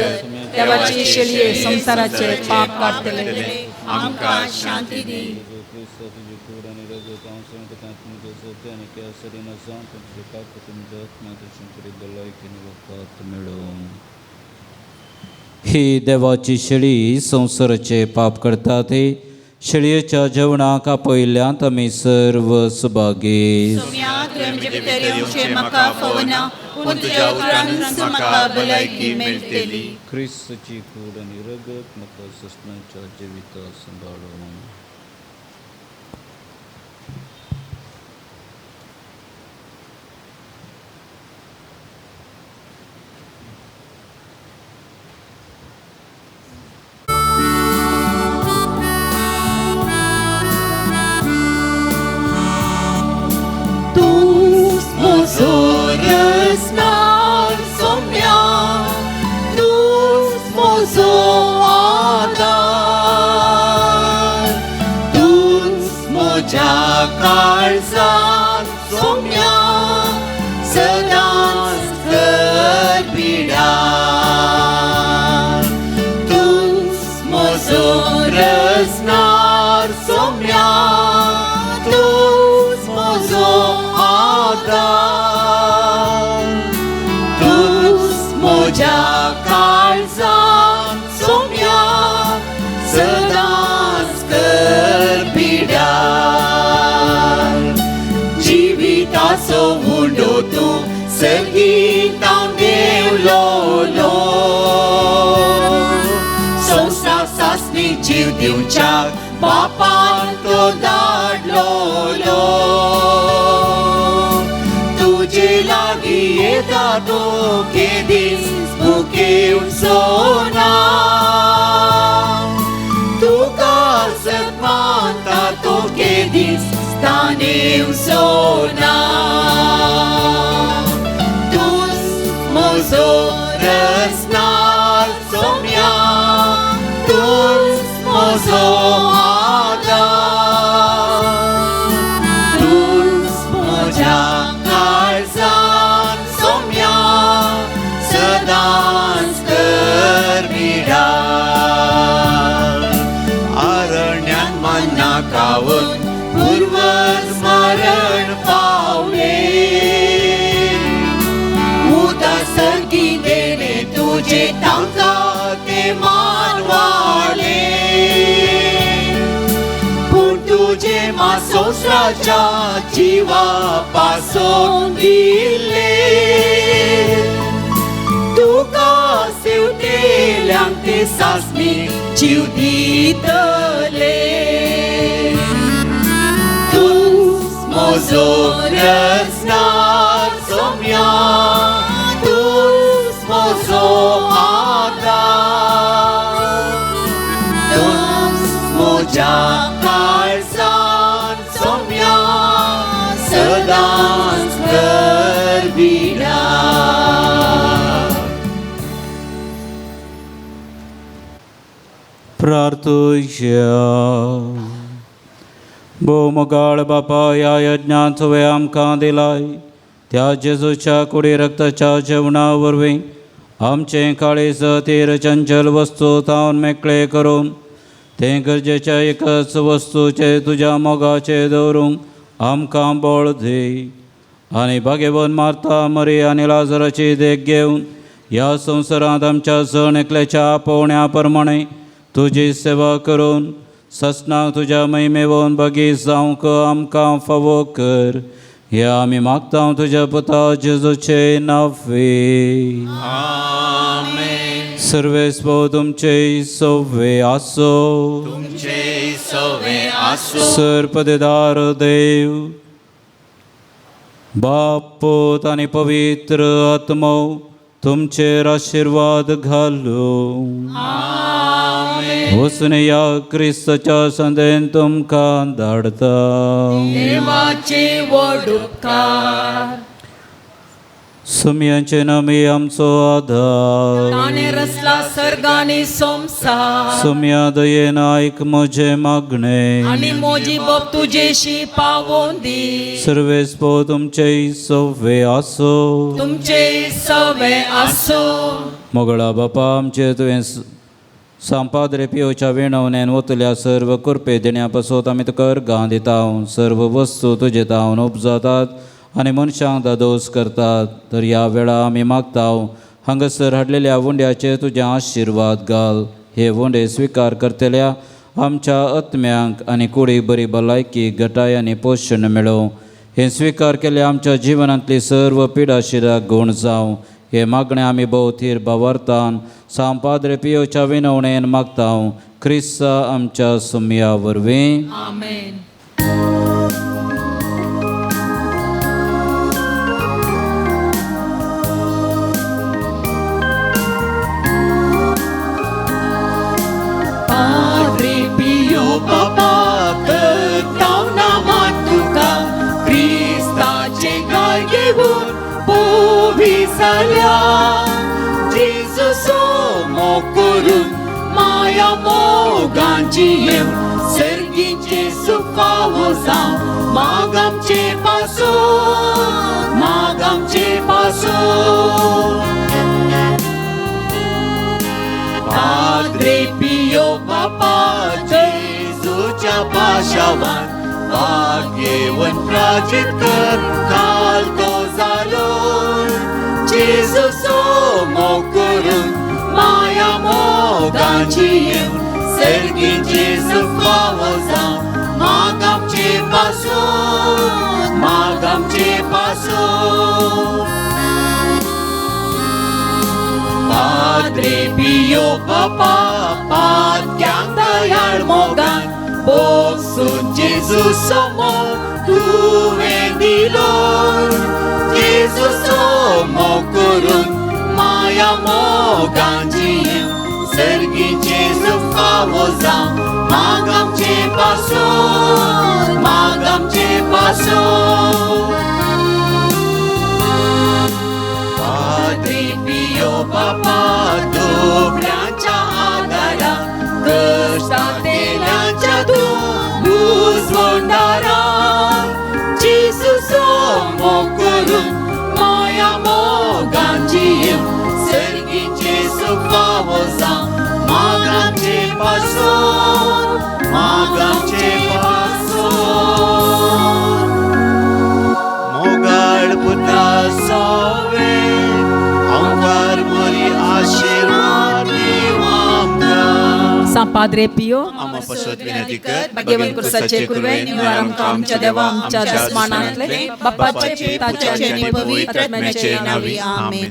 देवाचे शेळये संवसाराचे पाप काडटले, आमकां शांती दी. तुजी कूड आनी रगत हांव तुका तुमच्या सत्य आनी केसरीन आसा तुमचे पाप तुमच्या आत्म्या भलायकेन वखद मेळोवन. ही देवाची शेळी संवसाराचे पाप करता ते शेळयेच्या जेवणाक आपयल्यांत आमी सर्व सुभागी. सोम्या, तुवें म्हजे भितर येवचें म्हाका फावना, पूण तुज्या उतरानूच म्हाका भलायकी मेळटली. क्रिस्तची कूड आनी रगत म्हाका ससनाच्या जिविता सांबाळून. काळजान सोम्या सदांच कर पिडार, तूंच म्हजो रचणार सोम्या, तूंच म्हजो आदार, तूंच म्हज्या काळजान सोम्या सदांच कर पिडार. जिविताचो उंडो तूं संगीतां देवलोलो, संवसार सासणी जीव दिवच्याक बापान तो धाडलोलो. तुजे लागीं येता तो केदीच भुकेवचो ना, तुका सत्मानता तो केदीच तानेवचो ना. तूंच म्हजो रचणार सोम्या, तूंच म्हजो आदार, तूंच म्हज्या काळजान सोम्या सदांच कर बिडार. आरण्यान मन्ना खावन पूर्वज मरण पावले, उदा सर्गी देणे तुजे तांकां ते मानवाले, पूण तुजे मा संवसाराच्या जिवा पासून दिले, तुका सेवतेल्यांक ते सासणी जीव दितले. तूंच म्हजो रचणार सोम्या, तूंच म्हजो आदार, तूंच म्हज्या काळजान सोम्या सदांच कर बिडार. प्रार्थुया. भोव बापा, ह्या यज्ञांत तुवें आमकां दिलाय त्या जेजूच्या कुडी रक्ताच्या जेवणा वरवीं आमचें काळीज तीर चंचल वस्तू तावन मेकळें करून तें गरजेच्या एकच वस्तूचे तुज्या मोगाचे दवरूंक आमकां बळ दी. आनी भाग्यवन मार्ता, मरी आनी लाजराची देख घेवन ह्या संवसारांत आमच्या जण एकल्याच्या आपोवण्या प्रमाणें तुजी सेवा करून ससनाक तुज्या महिमेवन बगी जावंक आमकां फावो कर. ह्या आमी मागता तुज्या पुता जेजूचे नांवे. आमेन. सर्वेस्पो तुमचे सवे आसो, तुमचे सवे आसो. सर्पदेदार देव बाप, पूत आनी पवित्र आत्मो तुमचेर आशिर्वाद घालूं. वचून ह्या क्रिस्ताच्या संदेन तुमकां धाडता. देवाचे व्हड उपकार. सुमयांचे नामी आमचो आधार ताणें रचला सर्गानी संवसार सुमया दयेन आयक म्हजें मागणें आनी मोजी बोब तुजेशी पावोवन दी सर्वेस्पो तुमचे सव्वे आसो तुमचे सवे आसो मोगळा बापा आमचे तुवें सांपाद्रे पियोच्या विणवणेन वतल्या सर्व कृपे देण्या पासत आमी तुका अर्गां दिता सर्व वस्तू तुजे तावन उपजातात आनी मनशांक दादोस करतात तर ह्या वेळा आमी मागता हांगासर हाडलेल्या उंड्याचेर तुजे आशिर्वाद घाल हे उंडे स्विकार करतल्या आमच्या आत्म्यांक आनी कुडीक बरी भलायकी घटाय आनी पोशण मेळोवं हें स्विकार केल्ल्या आमच्या जिवनांतली सर्व पिडाशिराक गूण जावं हे मागणें आमी भोव थीर भावार्थान सांपाद्रे पियोच्या विनवणेन मागता क्रिस्ता आमच्या सुमया वरवीं. आमेन. पाद्रे पियो बापा करताव नामा तुका क्रिस्ताचे गाय घेवन पोवी जाल्या जेजूचो मोग करून माया मोगांची येवन सर्गीचे सुखावो जावं माग आमचे पासून माग आमचे पासून. पाद्रे पियो बापा जेजूच्या पाशावान भाग्यवन प्राचित कर काल तो जालो जेजूचो मोग करून माया मोगांची येवन सर्गीचे सुखावो जावं माग आमचे पासून माग आमचे पासून. पाद्रे पियो बापा पातक्यांक दयाळ मोगान पोसून जेजूचो मोग तुवें दिलो जेजूचो मोग करून माया मोगांची येवन सर्गीचे सुखावो जावं माग आमचे पासून माग आमचे पासून. पाद्रे पियो बापा दुबळ्यांच्या आदारा कश्टांतल्यांच्या तूं बुजवणारा जेजूचो मोग करून माया मोगांची येवन सर्गीचे सुखावो जावं माग आमचे पासून माग आमचे पासून. मोगाळ पुता सोवे आमकार बरी आशिर्वाद दिवं आमकां. सांपाद्रे पियो आमा पासत विनंती कर भाग्यवंत कुर्साचे कुरवे निवार आमकां आमच्या देवा आमच्या दुस्मानांतले बापाचे पुताचे आनी पवित्र आत्म्याचे नांवी. आमेन.